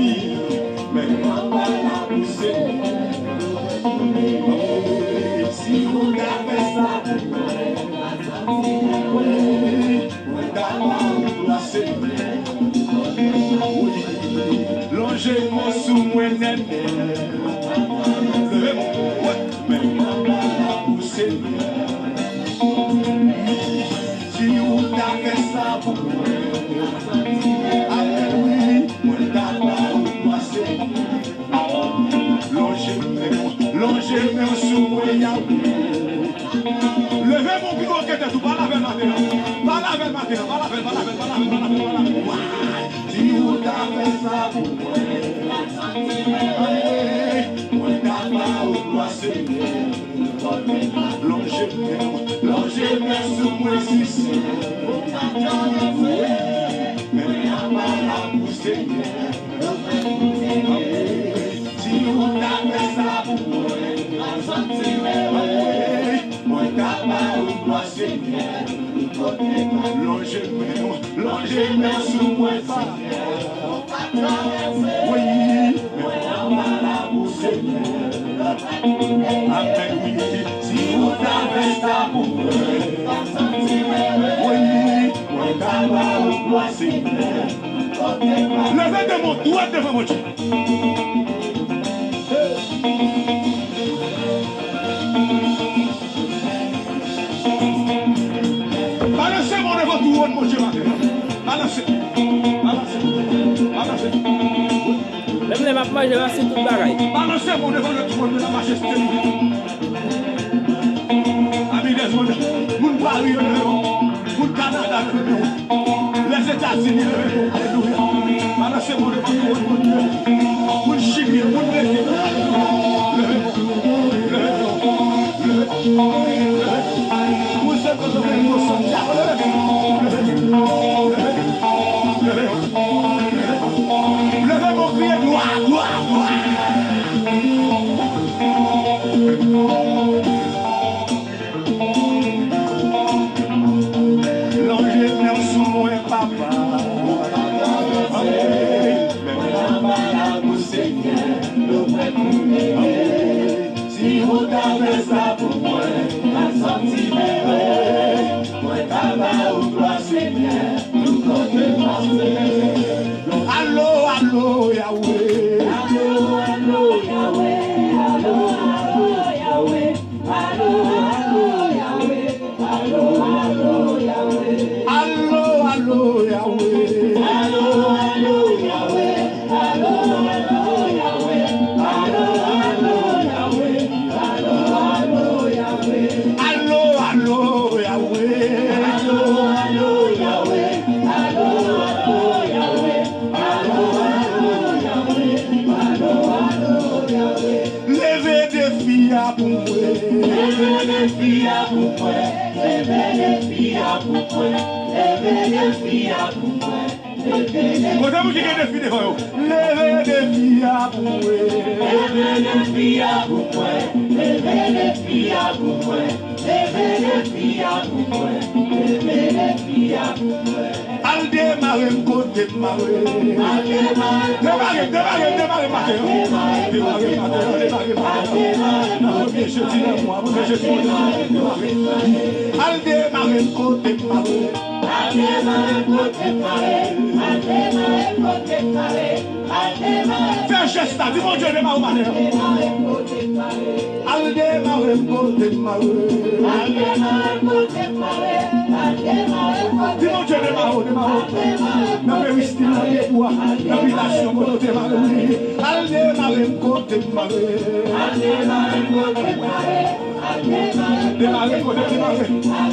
men papa la pou Senyè. Si ou ta fè sa pou mwen, wi, mwen ta ba ou glwa, Senyè. Wi, lonje men w sou mwen, nènè. Leve men w, wi, men papa la pou Senyè. Si ou ta fè sa pou mwen, amen, wi, mwen ta ba ou glwa, Senyè. Lonje men w, lonje men w sou mwen, Yahweh. Leve men w pi wo ke tèt ou, pa lave l maten an. Pa lave l maten an, pa lave l, pa lave l, pa lave l, pa lave l, pa lave l. Si ou ta fè sa pou mwen, mwen ta ba ou glwa, Senyè. Lonje men w, lonje men w sou mwen, Senyè. Wi, men papa la pou Senyè. Si ou ta fè sa pou mwen, mwen ta ba ou glwa, Senyè. Lonje men w, lonje men w sou mwen, Senyè. Wi, men papa la pou Senyè. Amen, wi. Si ou ta fè sa pou mwen, wi, mwen ta ba ou glwa, Senyè. Leve de men w dwat devan Bondye. Balanse men w devan twòn Bondye maten an. Balanse. Balanse. Balanse. Menm lè m ap manje, m ap si tout bagay. Balanse men w devan le twòn de la majeste. Ami Desmond, moun Pari yo leve men w. Moun Kanada leve men w. Lèzetazini leve men w. Alelouya. Balanse men w devan twòn Bondye. Moun Chili, moun Brezil, alelouya. Leve men w. Leve men w. Leve men w. Leve men w. Moun Sendomeng, moun Santiago, leve men w. Leve men w. Leve men w. Leve men w. Leve men w, kriye glwa, glwa, glwa. Lonje men w sou mwen, papa. Amen. Men papa la pou Senyè. Si ou ta fè sa pou mwen, m ap santi m ere. Mwen ta ba ou glwa, Senyè, tout kote m pase. Alo, alo, Yahweh. Alo, alo, Yahweh. Alo, alo, Yahweh. Alo, alo, Yahweh. Alo, alo, Yahweh. Alo, alo, Yahweh. Alo, alo, Yahweh. Alo, alo, Yahweh. Alo, alo, Yahweh. Alo, alo, Yahweh. Alo, alo, Yahweh. Alo, alo, Yahweh. Alo, alo, Yahweh. Alo, alo, Yahweh. Alo, alo, Yahweh. Leve defi a pou mwen. Leve defi a pou mwen. Leve defi a pou mwen. Leve defi a pou mwen. Kote moun ki gen defi devan yo? Leve defi a pou mwen. Leve defi a pou mwen. Leve defi a pou mwen. Leve defi a pou mwen. Leve defi a pou mwen. Al Demare m kote m mare. Demare, demare, demare maten an. Demare maten an, demare maten an. Nan premye jedi nan mwa, premye jedi mwa, demare. Al demare m kote m mare. Al demare m kote m mare. Al demare m kote m mare. Al demare. Fè jès la, di Bondye demare w maten an. Demare m kote m mare. Al demare m kote m mare. Al demare m kote m mare. Al demare m kote m mare. Di Bondye demare w, demare w. Al demare m kote m mare. Nan peristil, nan debou a, nan bitasyon kote w te mare w. Al demare m kote m mare. Al demare m kote m mare. Al demare m kote m mare. Demare kote w te mare.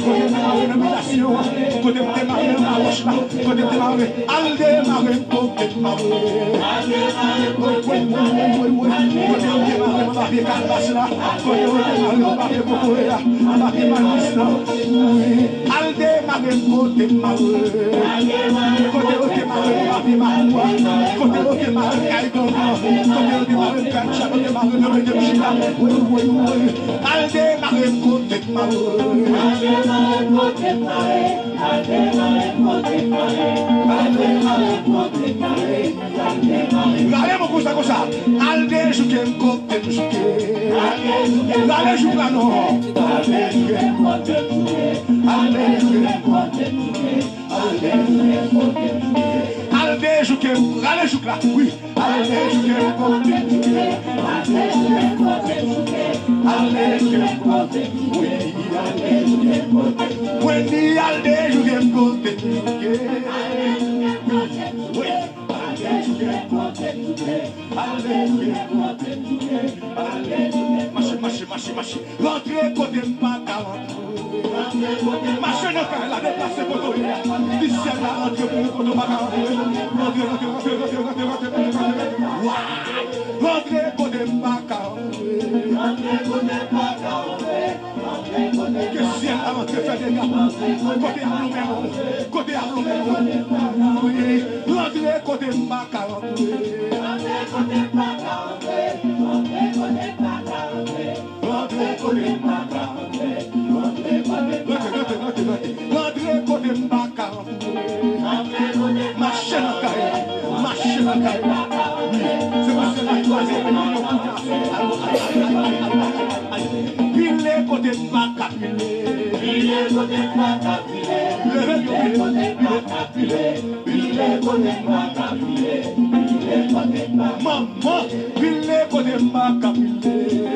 Kote w te mare nan bitasyon an. Kote w te mare anba wòch la. Kote w te mare. Al demare m kote m mare. Al demare m kote m mare. Kote yo demare anba pye kalbas la. Kote yo demare anba pye kokoye a. Anba pye palmis la. Wi. Al demare m kote m mare. Kote yo demare anba pye makou a. Kote yo demare kay gang lan. Kote yo demare kay chat, yo demare nan mete m chita. Wi, wi, wi. Al demare m kote m mare. Al demare m kote m mare. Al demare m kote m mare. Al demare m kote m mare. Rale men w konsa, konsa. Al dejouke m kote m jouke. Rale jouk la non. Al dejouke m kote m jouke. Al dejouke m kote m jouke. Al dejouke m kote m jouke. Al dejouke m, rale jouk la. Wi. Al dejouke m kote m jouke. Al dejouke m kote m jouke. Al dejouke m kote m jouke. Wi. Al dejouke m kote m jouke. Mwen di al dejouke m kote m jouke. Al dejouke m kote m jouke. Wi. Al dejouke m kote m jouke. Al dejouke m kote m jouke. Al dejouke m. Mache, mache, mache, mache. Rantre kote m pa ka rantre. Mache nan kay la, deplase kote w ye a. Di syèl la rantre pou ou kote w pa ka rantre. Rantre, rantre, rantre. Wa! Rantre kote m pa ka rantre. Ke syèl la rantre fè dega pou ou. Kote y ap lonmen non. Kote y ap lonmen non. Wi. Rantre kote m pa ka rantre. Rantre kote m pa ka rantre. Rantre kote m pa ka rantre. Rantre kote m pa ka rantre. Rantre kote m pa ka rantre. Mache nan kay la. Mache nan kay la. Wi. Se pou sèl la kwaze men yo pou ta fè. Pile kote m pa ka pile. Pile kote m pa ka pile. Leve pye w pile. Pile. Pile kote m pa ka pile, pile kote m pa ka. Manman, pile kote m pa ka pile.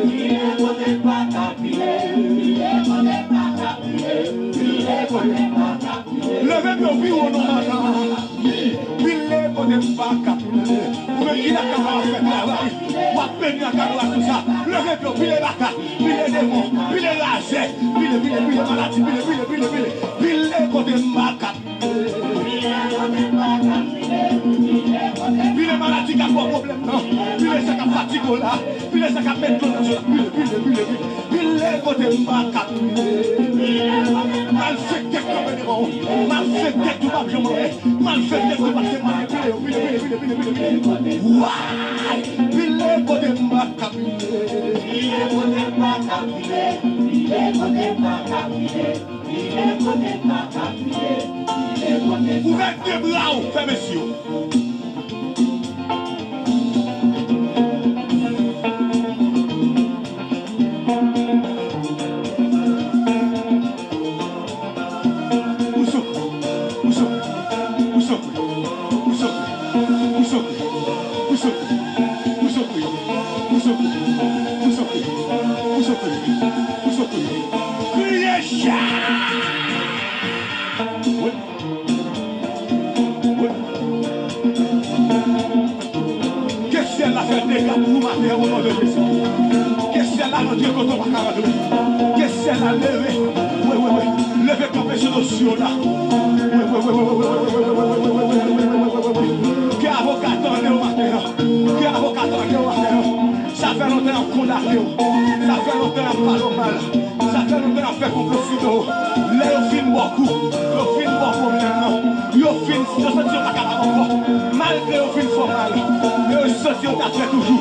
Pile kote m pa ka pile, pile kote m pa ka pile, pile kote m pa ka pile. Leve pye w pi wo non maten an. Pile kote m pa ka pile. Ou menm ki lakay w ap fè travay, w ap peni ak kado ak tout sa. Leve pye w, pile baka, pile demon, pile razè, pile, pile, pile maladi, pile, pile, pile, pile. Pile kote m pa ka pile. Pile maladi k ap ba w pwoblèm nan. Pile sa k ap fatige w la. Pile sa k ap met dlo nan je w la. Pile, pile, pile, pile. Pile kote m pa ka pile. Malfektè k kanpe devan w. Malfektè k di w p ap janm anyen. Malfektè k di w p ap janm anyen. Pile yo, pile, pile, pile, pile, pile, pile. Way! Pile kote m pa ka pile. Pile kote m pa ka pile. Pile kote m pa ka pile. Ouvè de bra w, fèmen zye w. Ou souke, ou souke, ou souke, ou souke, ou souke. Ou souke, ou souke, ou souke, ou souke, ou souke, ou souke. Kriye cha! Wi. Wi. Ke syèl la fè dega pou ou maten an, o non de Jezi. Ke syèl la rantre kote w pa ka rantre. Ke syèl la leve. Wi, wi, wi. Leve kanpe sou dosye w la. Wi, wi, wi. Ke avoka tande w maten an. Ke avoka tande w maten an. Sa fè lontan y ap kondane w. Sa fè lontan y ap pale w mal. Sa fè lontan y ap fè konplo sou do w. Lè yo fin ba w kou, yo fin ba w pwoblèm nan, yo fin, yo santi yo pa kapab ankò. Malgre yo fin fè w mal, men yo santi yo ta prè toujou.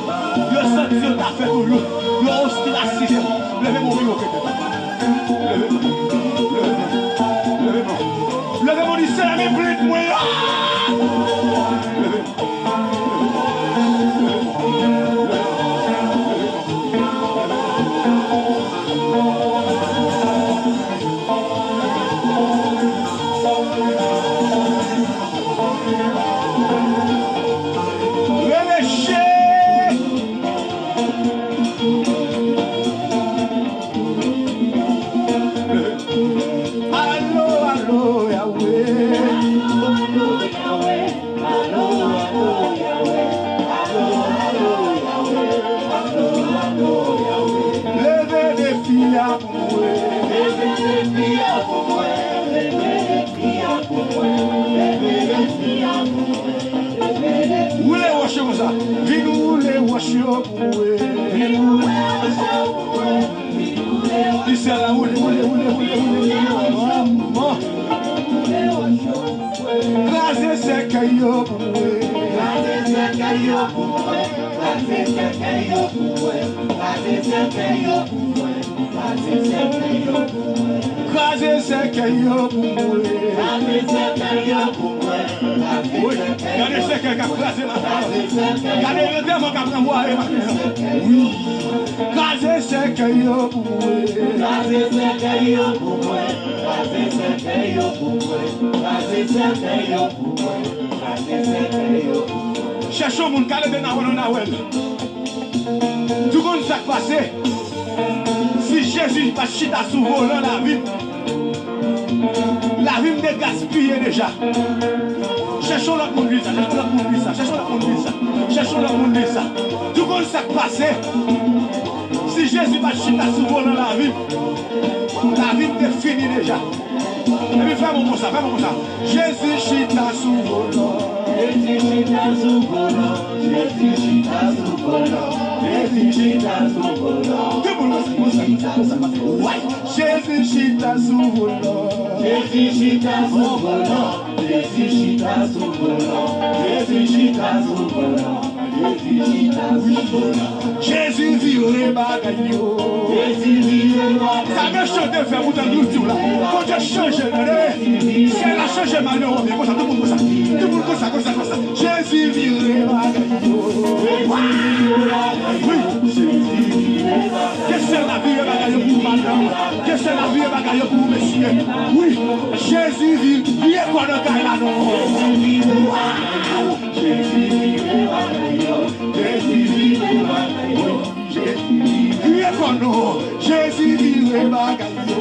Yo santi yo ta fè toujou. Yo ostrasize w. Leve men w pi wo ke tèt ou. Leve men w. Leve men w. Leve men w. Leve men w, di, Seyè, men plent mwen yo. Rele che! Alo, alo, Yahweh. Leve defi a pou mwen. Leve defi a pou mwen. Leve defi a pou mwen. Leve defi a pou mwen. Woule wòch yo konsa. Vin woule wòch yo pou mwen. Vin woule wòch yo pou mwen. Vin woule wòch yo pou mwen. Vin woule wòch yo pou mwen. Vin woule wòch yo pou mwen. Kraze sèkèy yo pou mwen. Kraze sèkèy yo pou mwen. Kraze sèkèy yo pou mwen. Kraze sèkèy yo pou mwen. Kraze sèkèy yo pou mwen. Kraze sèkèy yo pou mwen. Kraze sèkèy yo pou mwen. Wi, gade sèkèy k ap kraze maten an. Gade lantèman k ap ranvwaye maten an. Wi. Kraze sèkèy yo pou mwen. Kraze sèkèy yo pou mwen. Kraze sèkèy yo pou mwen. Kraze sèkèy yo pou mwen. Kraze sèkèy yo pou mwen. Chèche yon moun, ka leve Nawèl, Nawèl. Di w konn sa k pase? Si Jezi pa t chita sou volan lavi m, lavi m te gaspiye deja. Chèche yon lòt moun di sa, chèche yon lòt moun di sa, chèche yon lòt moun di sa, chèche yon lòt moun di sa. Di w konn sa k pase? Si Jezi pa t chita sou volan lavi m, lavi m te fini deja. Epi fè mwen konsa, fè mwen konsa. Jezi chita sou volan. Jezi chita sou volan. Jezi chita sou volan. Jezi chita sou volan. Tout moun konsa, konsa, konsa, konsa, konsa. Way. Jezi chita sou volan. Jezi chita sou volan. Jezi chita sou volan. Jezi chita sou volan. Jezi vire bagay yo. Jezi vire bagay yo. Sa men chante fè pou tande w di w la. Bondye chanje l, tande. Syèl la chanje mal nan wòm li. Konsa, tout moun konsa. Tout moun konsa, konsa, konsa. Jezi vire bagay yo. Jezi vire bagay yo. Wi. Jezi vire bagay yo. Ke syèl la vire bagay yo pou madanm. Ke syèl la vire bagay yo pou mesye. Wi. Jezi vire, vire kò nan kay la non. Jezi vire bagay yo. Jezi vire bagay yo. Jezi vire bagay yo. Jezi vire kò nou. Jezi vire bagay yo.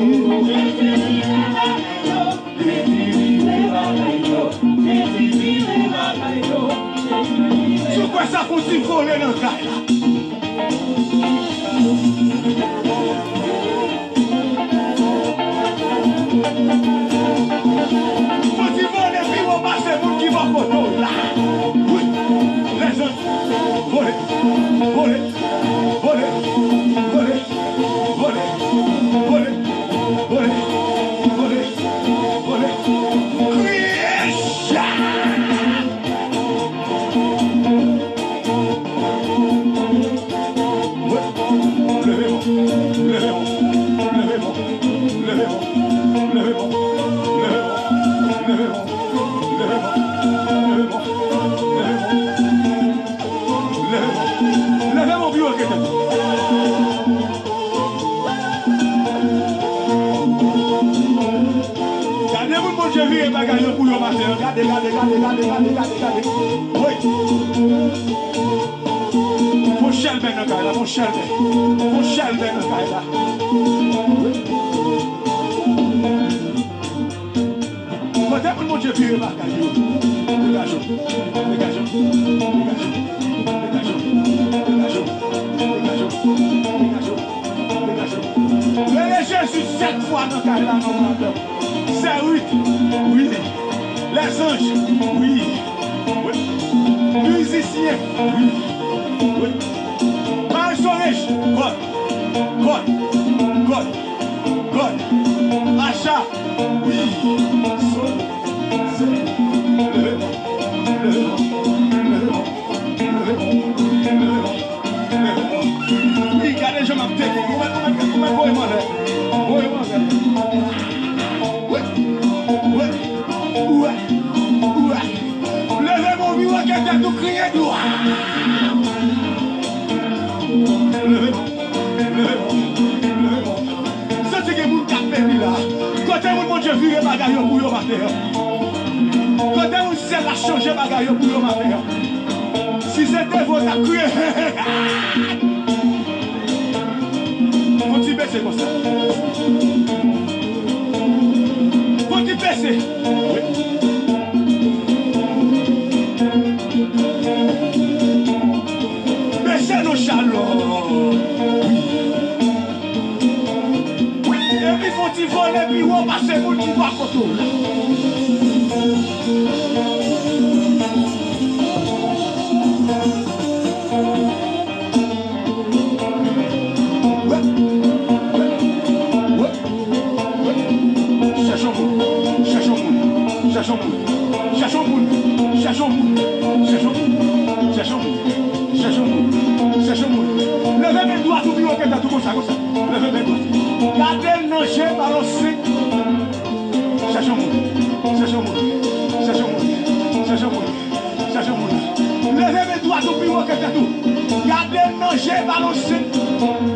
Jezi vire bagay yo. Jezi vire bagay yo. Jezi vire bagay yo. Si w kwè sa, fè yon ti vole nan kay la. Fò ti vole pi wo pase moun ki bò kote w la. Wi. Lèzanj, vole, vole, vole, vole. Kriye! Leve men w pi wo ke tèt ou. Gade moun Bondye vire bagay yo pou yo maten an. Gade, gade, gade, gade, gade, gade, gade. Wi. Fon chèlbè nan kay la, fon chèlbè. Fon chèlbè nan kay la. Kote moun Bondye vire bagay yo. Degaje w. Degaje w. Rele Jezi sèt fwa nan kay la non madanm. Sè Ruth, wi. Lèzanj, wi. Wi. Mizisyen, wi. Wi. Maestro Rich, God, God, God, God. Asha, wi. Solo, solo. Leve men w, leve men w, leve men w. Wi, gade jan m ap teke. Ou mèt, ou mèt, ou mèt voye m anlè. Voye m anlè. Wi, wi, wi, wi. Leve men w, Yo ke tèt ou kriye glwa. Leve, leve, leve. Santi gen moun k ap beni la. Kote moun Bondye vire bagay yo pou yo maten an. Kote moun syèl la chanje bagay yo pou yo maten an. Si se te vre, w t ap kriye. Fon ti bese konsa. Fon ti bese. Wi. Bese nonchalan. Wi. Epi fon ti vole pi wo pase moun ki bò kote w la. Chèche yon moun, chèche yon moun, chèche yon moun, chèche yon moun, chèche yon moun, chèche yon moun, chèche yon moun, chèche yon moun, chèche yon moun. Leve men dwat ou pi wo ke tèt ou konsa, konsa. Leve men dwat. Gade l nan je, balanse. Chèche yon moun, chèche yon moun, chèche yon moun, chèche yon moun. Chèche moun. Leve men dwat ou pi wo ke tèt ou. Gade l nan je, balanse.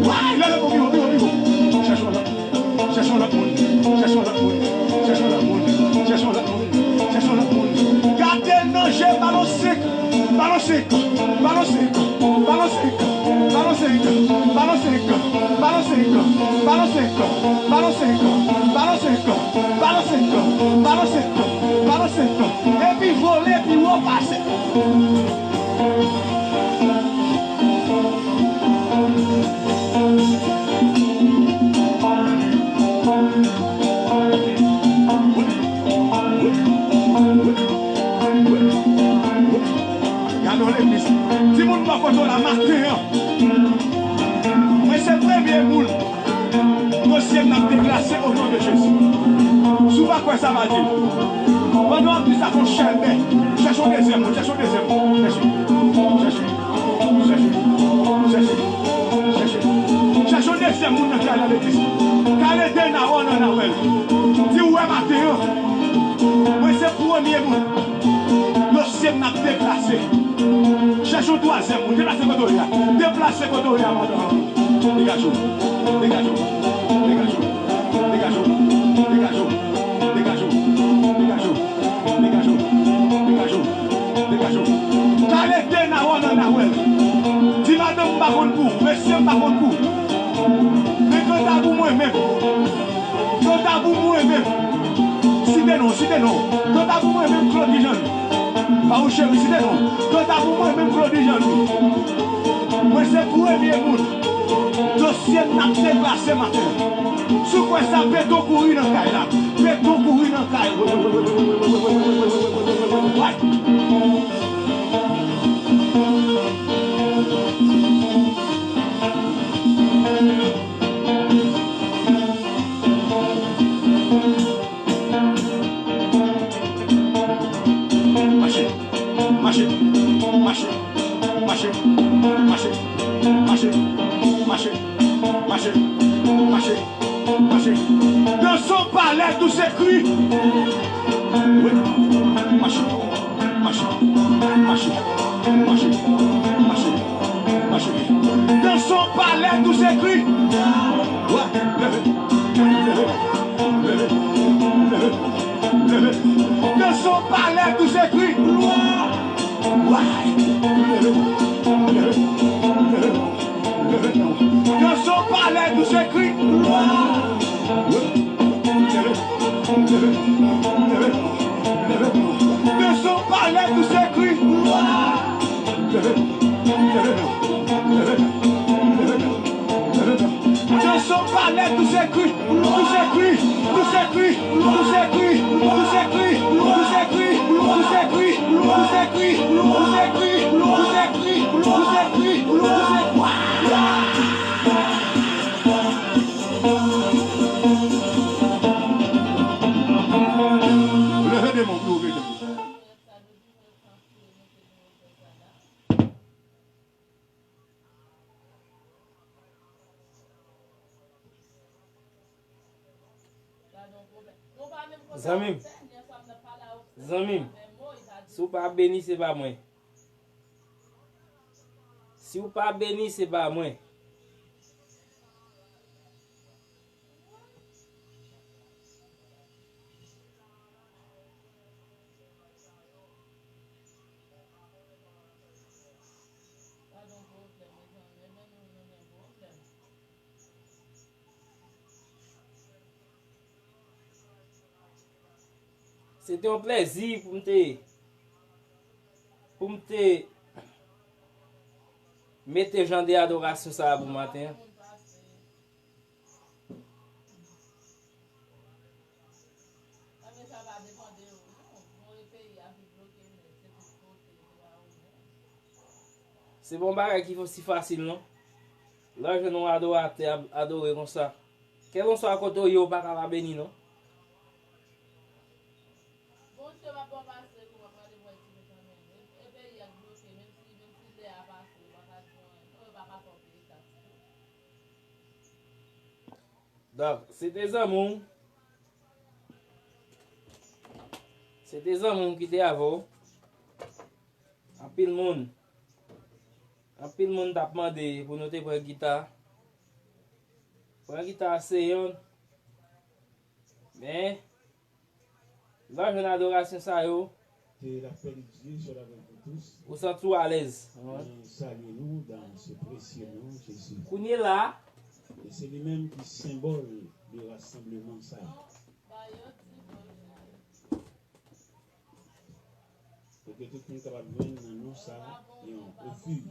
Way, leve men pi wo, pi wo, pi wo. Chèche yon lòt moun. Chèche yon lòt moun. Chèche yon lòt moun. Chèche yon lòt moun. Chèche yon lòt moun. Chèche yon lòt moun. Gade l nan je, balanse. Balanse. Balanse. Balanse. Epi vole pi wo pase. Gade yon legliz. Timoun bò kote w la maten an. Mwen se premye moun. Dosye m ap deklase o non de Jezi. Si w pa kwè sa, va di. Pandan w ap di sa, fè yon chèlbè. Chèche yon dezyèm moun, chèche yon dezyèm moun. Chèche, chèche, chèche, chèche, chèche. Chèche yon dezyèm moun nan kay la, legliz. Kale de nawò nan nawèl. Di w wè maten an. Mwen se premye moun. Dosye m ap deplase. Chèche yon twazyèm moun. Deplase kote w ye a. Deplase kote w ye a, madanm. Degaje w. Degaje w. Kale de nawò nan nawèl. Di madanm m pa konn pou ou. Mesye m pa konn pou ou. Men kanta pou mwen menm. Kanta pou mwen menm. Site non, site non. Kanta pou mwen menm, Claude Guijan. Pa ou cheri, site non. Kanta pou mwen menm, Claude Guijan. Mwen se premye moun. Dosye m ap deplase maten. Si w kwè sa, beton kouri nan kay la. Beton kouri nan kay. What? Mache, mache, mache, mache. Mache, mache, mache, mache, mache, mache. Dans son palais, tout s'écrit. Wi, mache, mache, mache, mache, mache, mache. Dans son palais, tout s'écrit. Wa, leve, leve, leve, leve, leve. Dans son palais, tout s'écrit. Dans son palais, tout s'écrit. Dans son palais, tout s'écrit. Dans son palais, tout s'écrit. Tout s'écrit. Tout s'écrit. Leve de men w pou yo veye. Zanmi m. Zanmi m. Si w pa beni, se pa mwen. Si w pa beni, se pa mwen. Se te yon plèzi pou m te, pou m te mete jan de adorasyon sa a pou maten an. Se pa yon bagay ki osi fasil, non. Lè w jwenn yon adoratè ap adore konsa, kèlkeswa kote w ye, w pa ka pa beni, non. Donk, se te zanmi w. Se te zanmi w ki te avè w. Anpil moun. Anpil moun t ap mande pou nou te pran gita. Pran gita se yon. Men, lè w jwenn adorasyon sa yo, Que la paix de Dieu soit avec vous tous. Ou santi w alèz. Mwen salye nou dans ce précieux nom, Jésus. Kounye la, Et c'est lui-même qui symbole de rassemblement ça. Pou ke tout moun kapab jwenn nan non sa yon refuj.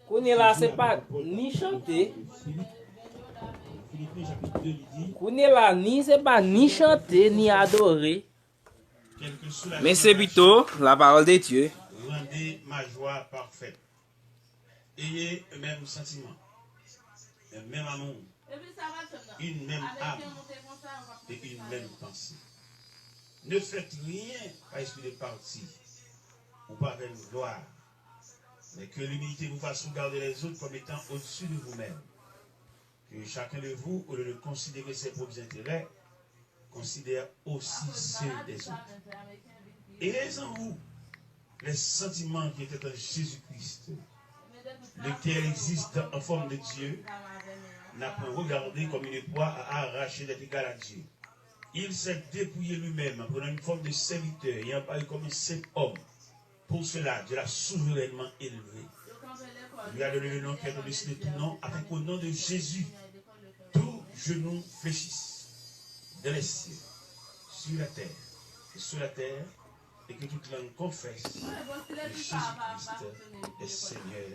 Kounye la, se pa ni chante. Filipen chapit de li di, Kounye la, ni se pa ni chante, ni adore. Quelle que soit la Men se pito la parole de Dieu. Rendez ma joie parfaite. Ayez un même sentiment, un même amour, une même âme et une même pensée. Ne faites rien par esprit de parti ou par vaine gloire, mais que l'humilité vous fasse regarder les autres comme étant au-dessus de vous-même. Que chacun de vous, au lieu de considérer ses propres intérêts, considère aussi ceux des autres. Ayez en vous les sentiments qui étaient en Jésus-Christ, lequel, existant en forme de Dieu, n'a point regardé comme une proie à arracher d'être égal à Dieu. Il s'est dépouillé lui-même en prenant une forme de serviteur, ayant paru comme un simple homme. Pour cela, Dieu l'a souverainement élevé. Il lui a donné le nom qui est au-dessus de tout nom, afin qu'au nom de Jésus, tout genou fléchisse dans les cieux, sur la terre et sous la terre, et que toute langue confesse que Jésus-Christ est Seigneur